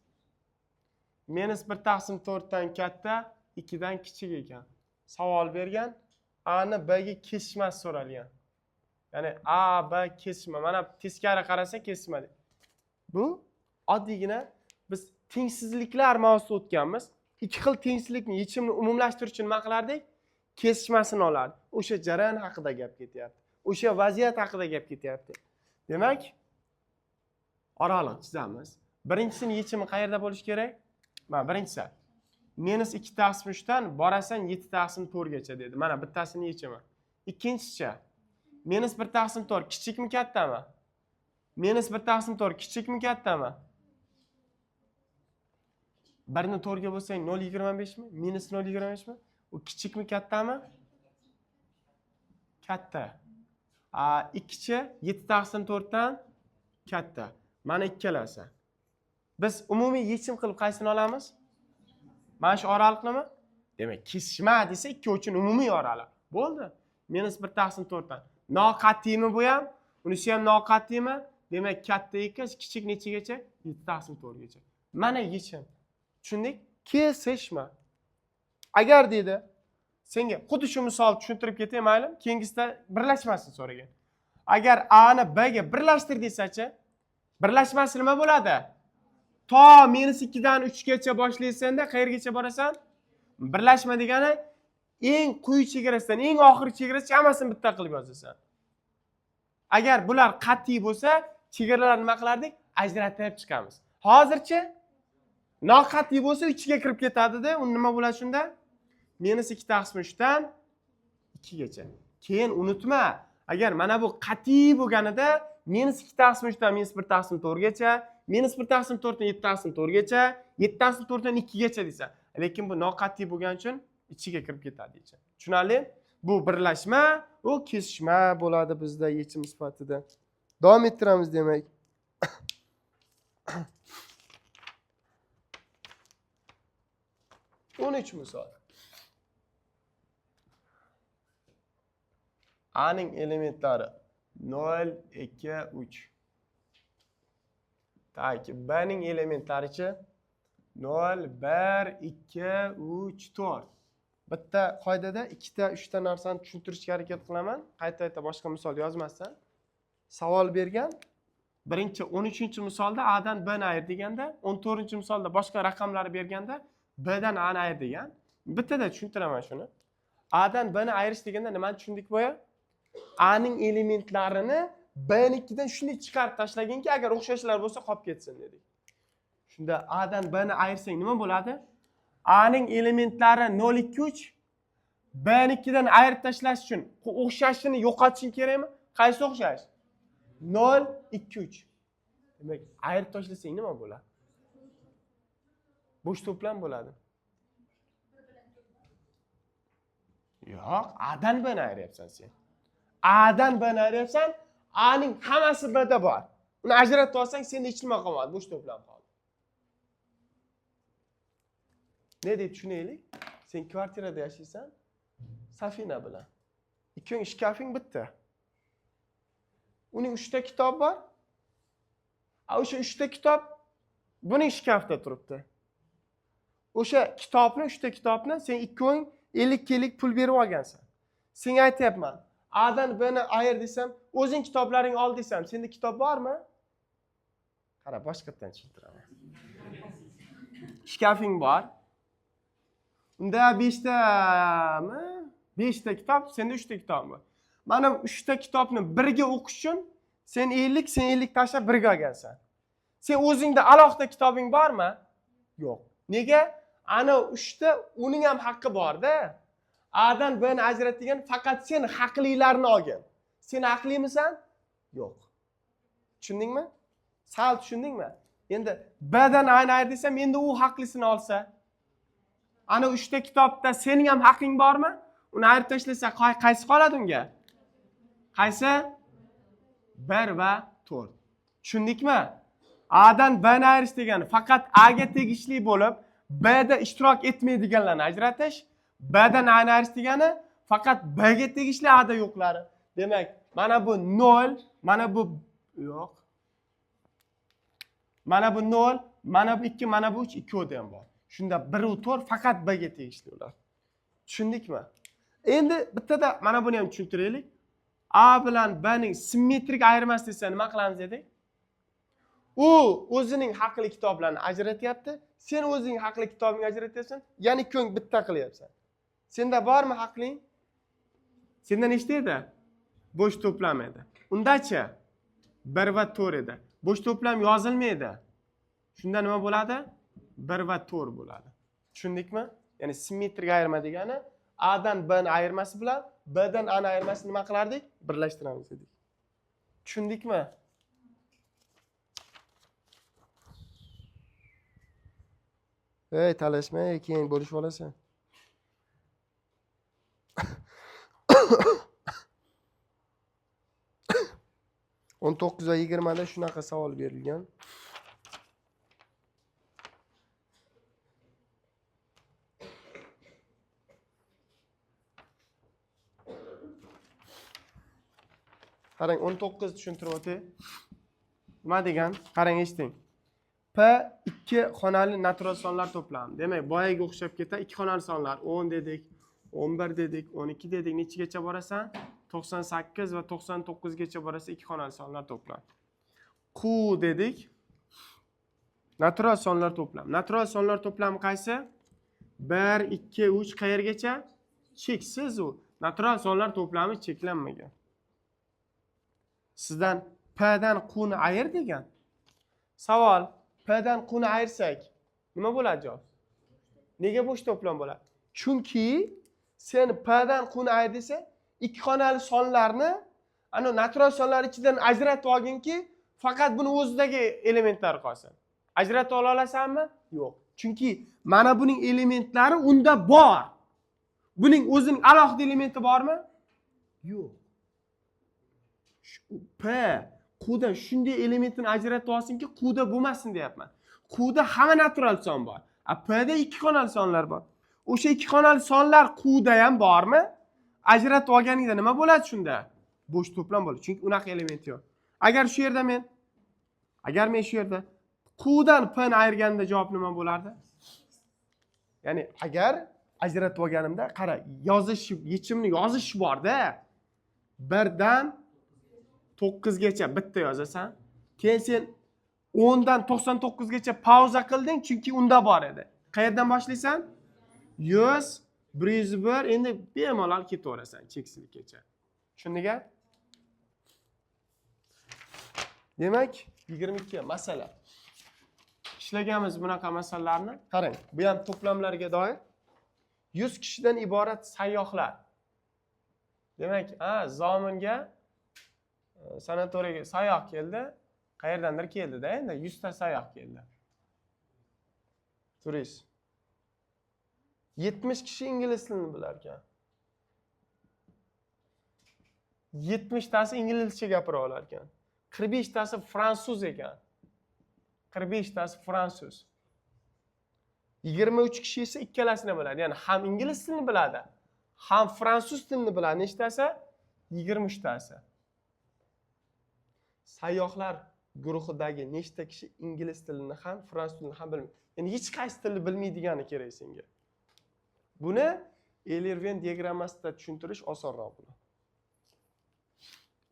minus 1 taqsim 4 dan katta, 2 dan kichik ekan. Savol bergan, A ni B ga kesishmasi so'ralgan. Ya'ni A, B kesishma. Mana teskari qarasa kesishma. Bu oddiygina biz tengsizliklar mavzusida o'tganmiz. Ikki xil tengsizlikni yechimini umumlashtirish uchun nima qilardik? Kesishmasini olardik. O'sha jarayon haqida gap ketyapti. O'sha vaziyat haqida gap ketyapti. Demak, oraliq chizamiz. Birinchisini yechimi qayerda bo'lishi kerak? Mana birinchisi. Minus 2 taqsim 3 dan borasan 7 taqsim 4 gacha dedi. Mana bittasini yechimi. Ikkinchisicha minus 1 taqsim 4 kichikmi kattami? Minus 1 taqsim 4 kichikmi kattami? Birni 4 ga bo'lsang 0,25 mi? Minus 0,25 mi? U kichikmi kattami? Katta. Ikkichi 7 taqsim 4 dan katta. Mana ikkalasi. Biz umumiy yechim qilib qaysini olamiz? Mana shu oraliqnimi? Demak, kesishma desa ikki uchun umumiy oraliq. Bo'ldi. Minus 1 taqsim 4 dan. Noqat'iymi bu ham? Unisi ham noqat'iymi? Demak, katta 2, kichik nechagacha? 7 taqsim 4 gacha. Mana yechim. Tushundik? Kesishma. Agar deydi, senga xuddi shu misolni tushuntirib ketay, maylimi? Keyingisida birlashmasini so'ragan. Agar A ni B ga birlashtir desachi, birlashmasi nima bo'ladi? To minus 2 dan 3 gacha boshlaysanda qayergacha borasan? Birlashma degani eng quyi chegarasidan eng oxirgi chegarasigacha hammasini bitta qilib yozasan. Agar bular qat'iy bo'lsa, chegaralarni nima qilardik? Ajratib chiqamiz. Hozircha noqat'iy bo'lsa ichiga kirib ketadi-da, uni nima bo'ladi shunda? Minus 2 taqsim 3 dan 2 gacha. Keyin unutma, agar mana bu qat'iy bo'lganida minus 2 taqsim 3 dan minus 1 taqsim 4 gacha, minus 1 taqsim 4 dan 7 taqsim 4 gacha, 7 taqsim 4 dan 2 gacha desa. Lekin bu noqat'iy bo'lgani uchun ichiga kirib ketadi ichi. Tushunarli? Bu birlashma, u kesishma bo'ladi bizda yechim sifatida. Davom ettiramiz demak. 13 misol. A ning elementlari 0, 2, 3. Так, B ning elementlarichi 0, 1, 2, 3, 4. Bitta qoidada ikkita, uchta narsani tushuntirishga harakat qilaman. Qayta-qayta boshqa misol yozmasdan. Savol bergan. Birinchi 13-misolda A dan B ni ayir deganda, 14-misolda boshqa raqamlar berganda B dan A ni ayir degan. Bittada tushuntiraman shuni. A dan B ni ayirish deganda nimani tushundik boya? A ning elementlarini B nikidan shunday chiqarib tashlaginki, agar o'xshashlar bo'lsa, qolib ketsin dedik. Shunda A dan B ni ayirsang nima bo'ladi? A ning elementlari 0, 2, 3. B nikidan ayirib tashlash uchun o'xshashini yo'qotishing kerakmi? Qaysi o'xshash? 0, 2, 3. Demak, ayirib tashlasang nima bo'ladi? Bo'sh to'plam bo'ladi. Yo'q, A dan B ni ayiryapsan sen. A dan B ni ayiryapsan, A ning hammasi B da bor. Uni ajratib olsang, senda hech nima qolmadi, bo'sh to'plam qoldi. Ne deb tushunaylik? Sen kvartirada yashaysan, Safina bilan. Ikkoving shkafing bitta. Uning 3 ta kitob bor. A o'sha 3 ta kitob buning shkafda turibdi. O'sha kitobni, 3 ta kitobni sen ikkoving 50-50 pul berib olgansan. Senga aytyapman, A dan B ni ayir desam, o'zing kitoblaringni ol desam, senda kitob bormi? Qara, boshqatdan tushuntiraman. Shkafing bor. Unda 5 tami? 5 ta kitob, senda 3 ta kitob bor. Mana bu 3 ta kitobni birga o'qish uchun sen 50, sen 50 tashlab birga olgansan. Sen o'zingda alohida kitobing bormi? Yo'q. Nega? Ana 3 ta uning ham haqqi bor-da. A dan B ni ajrat degan faqat sen haqlilarni olgin. Sen haqlimisan? Yo'q. Tushundingmi? Sal tushundingmi? Endi B dan A ni ayir desam, endi u haqlisini olsa, ana 3 ta kitobda sening ham haqing bormi? Uni ayirib tashlasa qaysi qoladi unga? Qaysi? 1 va 4. Tushundikmi? A dan B ni ayirish degani faqat A ga tegishli bo'lib, B da ishtirok etmaydiganlarni ajratish, B dan A ni ayirish degani faqat B ga tegishli, A da yo'qlari. Demak, mana bu 0, mana bu yo'q. Mana bu 0, mana bu 2, mana bu 3, ikkovida ham bor. Shunda 1 va 4 faqat B ga tegishli ular. Tushundikmi? Endi bittada mana buni ham tushuntiraylik. A bilan B ning simmetrik ayirmasi desa nima qilamiz dedik? U o'zining haqli kitoblarini ajratyapti, sen o'zing haqli kitobingni ajratyapsan, ya'ni ikkoving bitta qilyapsan. Senda bormi haqling? Senda nechta edi? Bo'sh to'plam edi. Undachi 1 va 4 edi. Bo'sh to'plam yozilmaydi. Shunda nima bo'ladi? 1 va 4 bo'ladi. Tushundikmi? Ya'ni simmetrik ayirma degani A dan B ni ayirmasi bilan B dan A ni ayirmasini nima qilardik? Birlashtiramiz dedik. Tushundikmi? Ey, talashma, keyin bo'lishib olasan. 19 va 20da shunaqa savol berilgan. Qarang, 19 tushuntirib o'tay. Nima degan? Qarang, eshiting. P 2 xonali natural sonlar to'plami. Demak, boyaga o'xshab ketadi. 2 xonali sonlar 10 dedik, 11 dedik, 12 dedik. Nechagacha borasan? 98 va 99 gacha borasan, 2 xonali sonlar to'plami. Q dedik. Natural sonlar to'plami. Natural sonlar to'plami qaysi? 1, 2, 3 qayergacha? Cheksiz u. Natural sonlar to'plami cheklanmagan. Sizdan P dan Q ni ayir degan. Savol, P dan Q ni ayirsak nima bo'ladi javob? Nega bo'sh to'plam bo'ladi? Chunki sen P dan Q ni ayir desa, ikki xonali sonlarni ana natural sonlar ichidan ajratib olginki, faqat buni o'zidagi elementlar qolsin. Ajratib ola olasanmi? Yo'q. Chunki mana buning elementlari unda bor. Buning o'zining alohida elementi bormi? Yo'q. P Q'dan shunday elementini ajratib olsinki, Q'da bo'lmasin deyapman. Q'da hamma natural son bor. A P'da ikki xonali sonlar bor. O'sha ikki xonali sonlar Q'da ham bormi? Ajratib olganingda nima bo'ladi shunda? Bo'sh to'plam bo'ladi. Chunki unaqa element yo'q. Agar men shu yerda Q'dan P ni ayirganimda javob nima bo'lardi? Ya'ni agar ajratib olganimda, qara, yozish, yechimni yozish borda. 1dan 9gacha bitta yozasan. Keyin sen 10dan 99gacha pauza qilding, chunki unda bor edi. Qayerdan boshlaysan? 100, 101, endi bemalol ketaverasan cheksizlikkacha. Tushunding-a? Demak, 22 masala. Ishlaganmiz bunaqa masalalarni. Qarang, bu ham to'plamlarga doir. 100 kishidan iborat sayyohlar. Demak, Zominga sanatoriyga sayyoh keldi. Qayerdandir keldi-da, endi 100 ta sayyoh keldi. Turist. 70 kishi ingliz tilini bilar ekan. 70 tasi inglizcha gapira olar ekan. 45 tasi fransuz ekan. 45 tasi fransuz. 23 kishi esa ikkalasini biladi. Ya'ni ham ingliz tilini biladi, ham fransuz tilini biladi. Nechtasi? 23 tasi. Sayyohlar guruhidagi nechta kishi ingliz tilini ham, fransuz tilini ham bilmaydi? Ya'ni hech qaysi tilni bilmaydigani kerak senga. Buni Euler-Venn diagrammasida tushuntirish osonroq bo'ladi.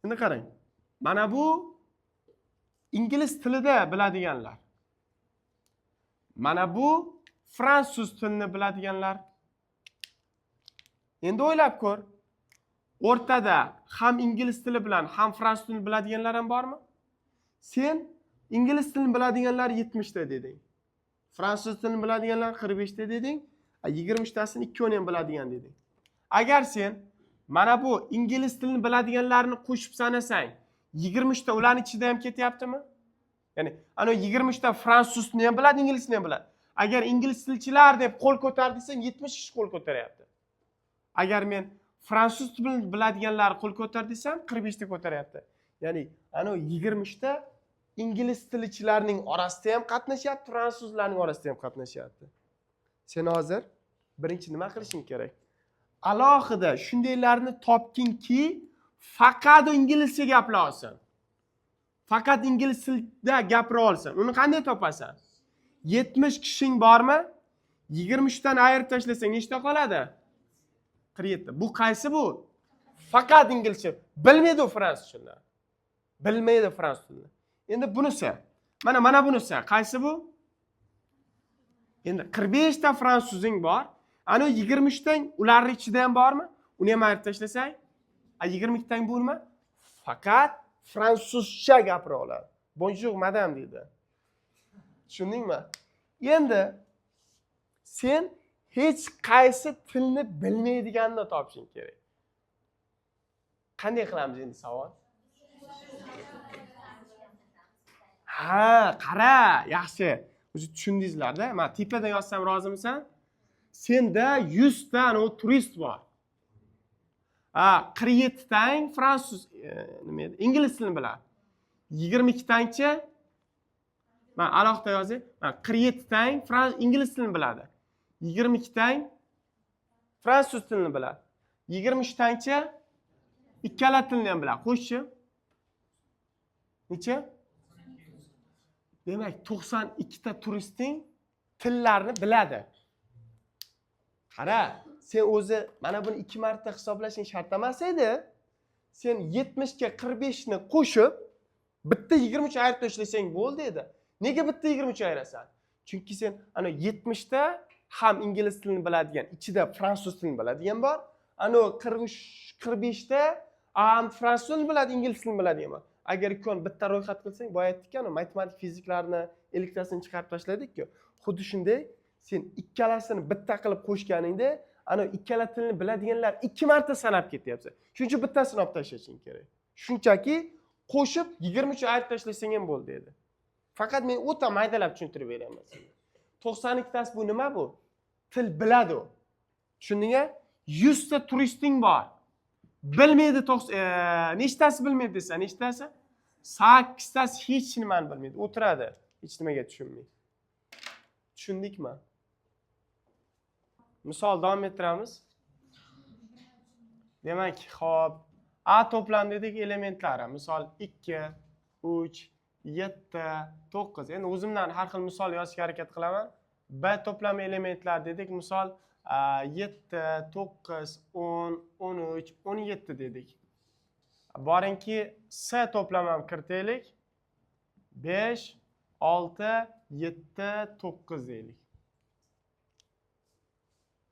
Endi qarang. Mana bu ingliz tilida biladiganlar. Mana bu fransuz tilini biladiganlar. Endi o'ylab ko'r. O'rtada ham ingliz tili bilan ham fransuz tilini biladiganlar ham bormi? Sen ingliz tilini biladiganlar 70 ta deding. Fransuz tilini biladiganlar 45 ta deding. 23 tasini ikkovini ham biladigan deding. Agar sen mana bu ingliz tilini biladiganlarni qo'shib sanasang, 23 ta ularning ichida ham ketyaptimi? Ya'ni ana 23 ta fransuz tilini ham biladi, ingliz tilini ham biladi. Agar ingliz tilchilar deb qo'l ko'tar desang, 70 kishi qo'l ko'taryapti. Agar men fransuz tilini biladiganlar qo'l ko'tar desam, 45 ta ko'taryapti. Ya'ni ana 23 ta ingliz tilchilarning orasida ham qatnashyapti, fransuzlarning orasida ham qatnashyapti. Sen hozir birinchi nima qilishing kerak? Alohida shundaylarni topginki, faqat inglizcha gapira olsin. Faqat ingliz tilida gapira olsin. Uni qanday topasan? 70 kishing bormi? 23 dan ayirib tashlasang nechta qoladi? 47. Bu qaysi bu? Faqat inglizcha. Bilmaydi u fransuz tilini. Bilmaydi fransuz tilini. Endi bunisi. Mana bunisi. Qaysi bu? Endi 45 ta fransuzing bor. Ana 23 tang ularning ichida ham bormi? Uni ham ayirib tashlasang, 22 tang bu nima? Faqat fransuzcha gapira oladi. Bonjour madam deydi. Tushundingmi? Endi sen hech qaysi tilni bilmaydiganini topishing kerak. Qanday qilamiz endi savol? Ha, qara, yaxshi. O'zi tushundingizlar-da. Men tepadan yozsam rozimisan? Senda 100 ta turist bor. 47 tang fransuz, nima edi? Ingliz tilini biladi. 22 tangchi men alohida yozay. 47 tang ingliz tilini biladi. 22 tang fransuz tilini biladi. 23 tangchi ikkala tilini ham biladi. Qo'shchi. Necha? Demak, 92 ta turisting tillarni biladi. Qara, sen o'zi mana buni 2 marta hisoblashing shart emas edi. Sen 70 ga 45 ni qo'shib, bitta 23 ayirib tashlasang bo'ldi edi. Nega bitta 23 ayirasan? Chunki sen ana 70 ta ham ingliz tilini biladigan, ichida fransuz tilini biladigan bor. Ana 43, 45 ta ham fransuz tilini biladi, ingliz tilini biladigan bor. Agar ikkovini bitta ro'yxat qilsang, boya aytdik-ku, matematik fiziklarni elektrasini chiqarib tashladik-ku. Xuddi shunday sen ikkalasini bitta qilib qo'shganingda, ana ikkala tilni biladiganlar 2 marta sanab ketyapsan. Shuning uchun bittasini olib tashlashing kerak. Shunchaki qo'shib 23 ayirib tashlasang ham bo'ldi edi. Faqat men o'ta maydalab tushuntirib beraman senga. 92 tasi bu nima bu? Til biladi u. Tushundingmi? 100 ta turisting bor. Bilmaydi, nechtasi bilmaydi desa, nechtasi? 8 tasi hech nimani bilmaydi. O'tiradi, hech nimaga tushunmay. Tushundikmi? Misol davom ettiramiz. Demak, xo'p, A to'plam dedik elementlari. Misol 2, 3, 7, 9. Endi o'zimdan har xil misol yozishga harakat qilaman. B to'plam elementlari dedik. Misol 7, 9, 10, 13, 17 dedik. Boringki S to'plam ham kiritaylik. 5, 6, 7, 9 deylik.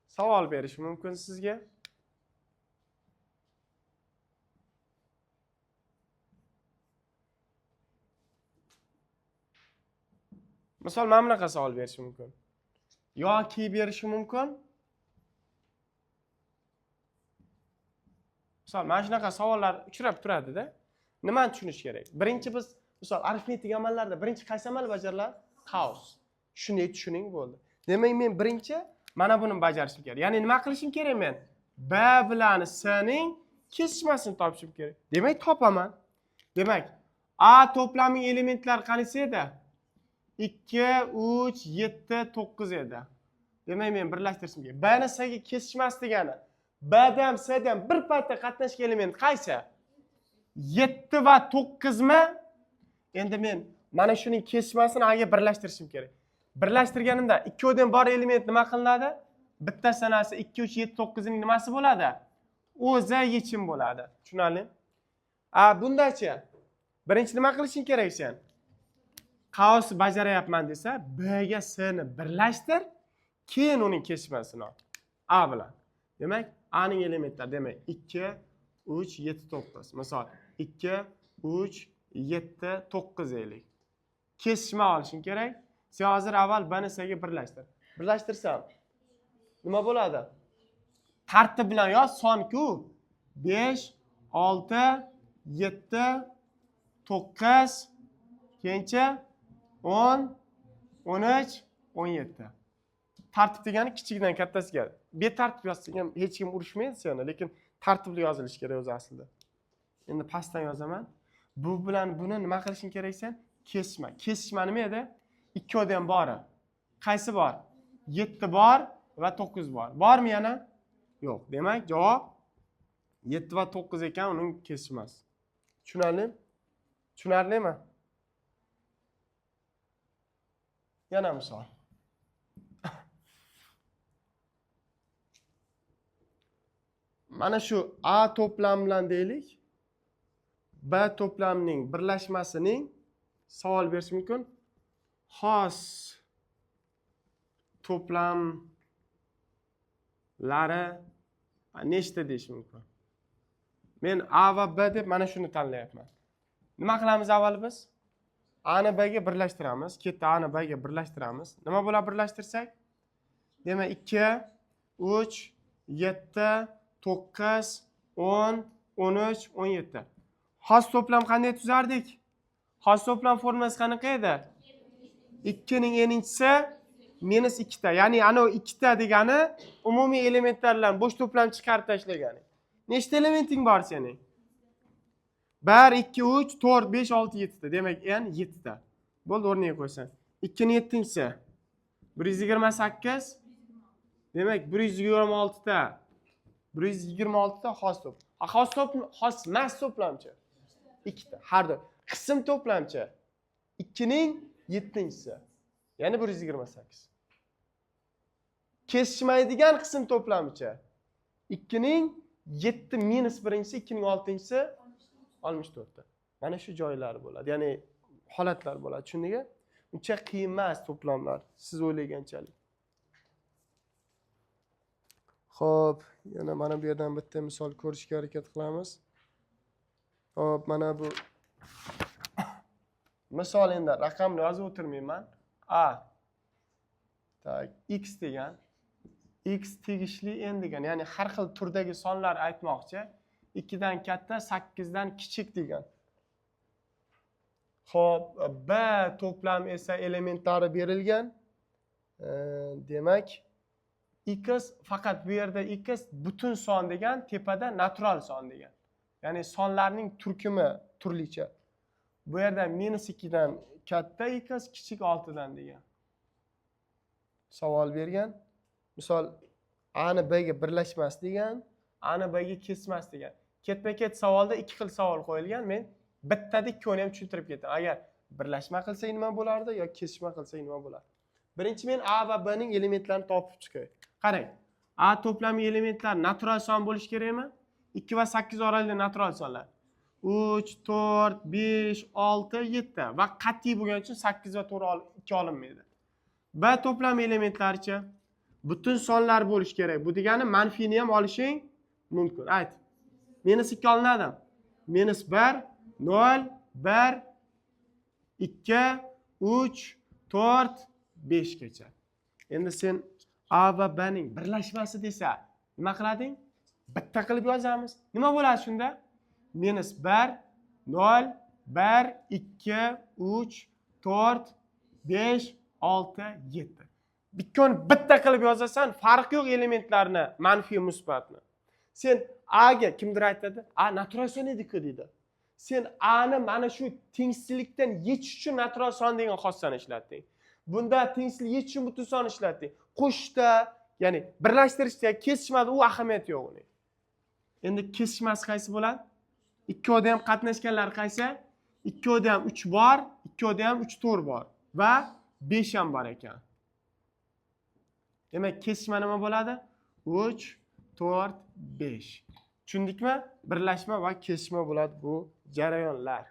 Savol berish mumkin sizga. Misol, mana bunaqa savol berishi mumkin. Yoki berishi mumkin. Misol, mana shunaqa savollar uchrab turadi-da. Nimani tushunish kerak? Birinchi biz, misol, arifmetik amallarda birinchi qaysi amal bajariladi? Qavs. Shuni tushuning bo'ldi. Demak, men birinchi mana buni bajarishim kerak. Ya'ni nima qilishim kerak men? B bilan S ning kesishmasini topishim kerak. Demak, topaman. Demak, A to'plamining elementlari qanisi edi? 2, 3, 7, 9 edi. Demak, men birlashtirishim kerak. B ni S ga kesishmas degani. B dan S dan bir paytda qatnashgan element qaysi? 7 va 9 mi? Endi men mana shuning kesishmasini A ga birlashtirishim kerak. Birlashtirganimda ikkovidan bor element nima qilinadi? Bitta sanasi 2, 3, 7, 9 ning nimasi bo'ladi? O'zi yechim bo'ladi. Tushunarlimi? A bundachi? Birinchi nima qilishing kerak sen? Qavs bajarayapman desa, B ga S ni birlashtir, keyin uning kesishmasini ol. A bilan. Demak, A ning elementlari, demak, 2, 3, 7, 9. Misol, 2, 3, 7, 9 deylik. Kesishma olishing kerak. Sen hozir avval B ni S ga birlashtir. Birlashtirsam nima bo'ladi? Tartib bilan yoz, son-ku. 5, 6, 7, 9, keyinchi 10, 13, 17. Tartib degani kichikdan kattasiga. Betartib yozsang ham hech kim urushmaydi seni, lekin tartibli yozilishi kerak o'zi aslida. Endi pastdan yozaman. Bu bilan buni nima qilishing kerak sen? Kesishma. Kesishma nima edi? Ikkovida ham bori. Qaysi bor? 7 bor va 9 bor. Bormi yana? Yo'q. Demak, javob 7 va 9 ekan, uning kesishmasi. Tushunarlimi? Tushunarlimi? Yana misol. Mana shu A to'plam bilan deylik, B to'plamining birlashmasining savol berish mumkin. Xos to'plamlari nechta deyish mumkin. Men A va B deb mana shuni tanlayapman. Nima qilamiz avval biz? A ni B ga birlashtiramiz. Ketdi, A ni B ga birlashtiramiz. Nima bo'ladi birlashtirsak? Demak, 2, 3, 7, 9, 10, 13, 17. Xos to'plam qanday tuzardik? Xos to'plam formulasi qanaqa edi? 2 ning n-inchisi minus 2 ta. Ya'ni ana 2 ta degani umumiy elementlar bilan bo'sh to'plam chiqarib tashlagani. Nechta elementing bor sening? 1, 2, 3, 4, 5, 6, 7 ta. Demak, n 7 ta. Bo'ldi, o'rniga qo'ysan. 2 ning 7-inchisi 128. Demak, 126 ta. 126 ta xos to'p. Xos to'p, xos mas to'plamchi. 2 ta. Har bir qism to'plamchi 2 ning 7-inchisi. Ya'ni 128. Kesishmaydigan qism to'plamichi 2 ning 7 minus 1-inchisi, 2 ning 6-inchisi 64 ta. Mana shu joylari bo'ladi. Ya'ni holatlar bo'ladi. Tushundingmi? Uncha qiyin emas to'plamlar siz o'ylaganchalik. Xo'p, yana mana bu yerdan bitta misol ko'rishga harakat qilamiz. Xo'p, mana bu misol, endi raqamni yozib o'tirmayman. A. Tak, x degan, x tegishli n degan, ya'ni har xil turdagi sonlar aytmoqchi. 2 dan katta, 8 dan kichik degan. Xo'p, B to'plam esa elementlari berilgan. Demak, x faqat bu yerda x butun son degan, tepada natural son degan. Ya'ni sonlarning turkumi turlicha. Bu yerda -2 dan katta x, kichik 6 dan degan. Savol bergan. Misol, A ni B ga birlashmas degan, A ni B ga kesmas degan. Ketma-ket savolda ikki xil savol qo'yilgan. Men bittada ikkovini ham tushuntirib ketdim. Agar birlashma qilsak nima bo'lardi yoki kesishma qilsak nima bo'lardi? Birinchi men A va B ning elementlarini topib chiqay. Qarang. A to'plami elementlar natural son bo'lishi kerakmi? 2 va 8 oralig'ida natural sonlar. 3, 4, 5, 6, 7 va qat'iy bo'lgani uchun 8 va 4 2 olinmaydi. B to'plami elementlaricha butun sonlar bo'lishi kerak. Bu degani manfiyni ham olishing mumkin. Ayt. -2 olinadi. -1, 0, 1, 2, 3, 4, 5 gacha. Endi sen A va B ning birlashmasi desa, nima qilading? Bitta qilib yozamiz. Nima bo'ladi shunda? Minus 1, 0, 1, 2, 3, 4, 5, 6, 7. Ikkovini bitta qilib yozasan, farqi yo'q elementlarni, manfiy, musbatni. Sen A ga kimdir aytadi, "A natural son edi-ku" deydi. Sen A ni mana shu tengsizlikdan yechish uchun natural son degan xossani ishlatding. Bunda tengsizlik yechish uchun butun son ishlatding. Qo'shishda, ya'ni birlashtirishda kesishmada u ahamiyati yo'q uning. Endi kesishmasi qaysi bo'ladi? Ikkovida ham qatnashganlar qaysi? Ikkovida ham 3 bor, ikkovida ham 3, 4 bor va 5 ham bor ekan. Demak, kesishma nima bo'ladi? 3, 4, 5. Tushundikmi? Birlashma va kesishma bo'ladi bu jarayonlar.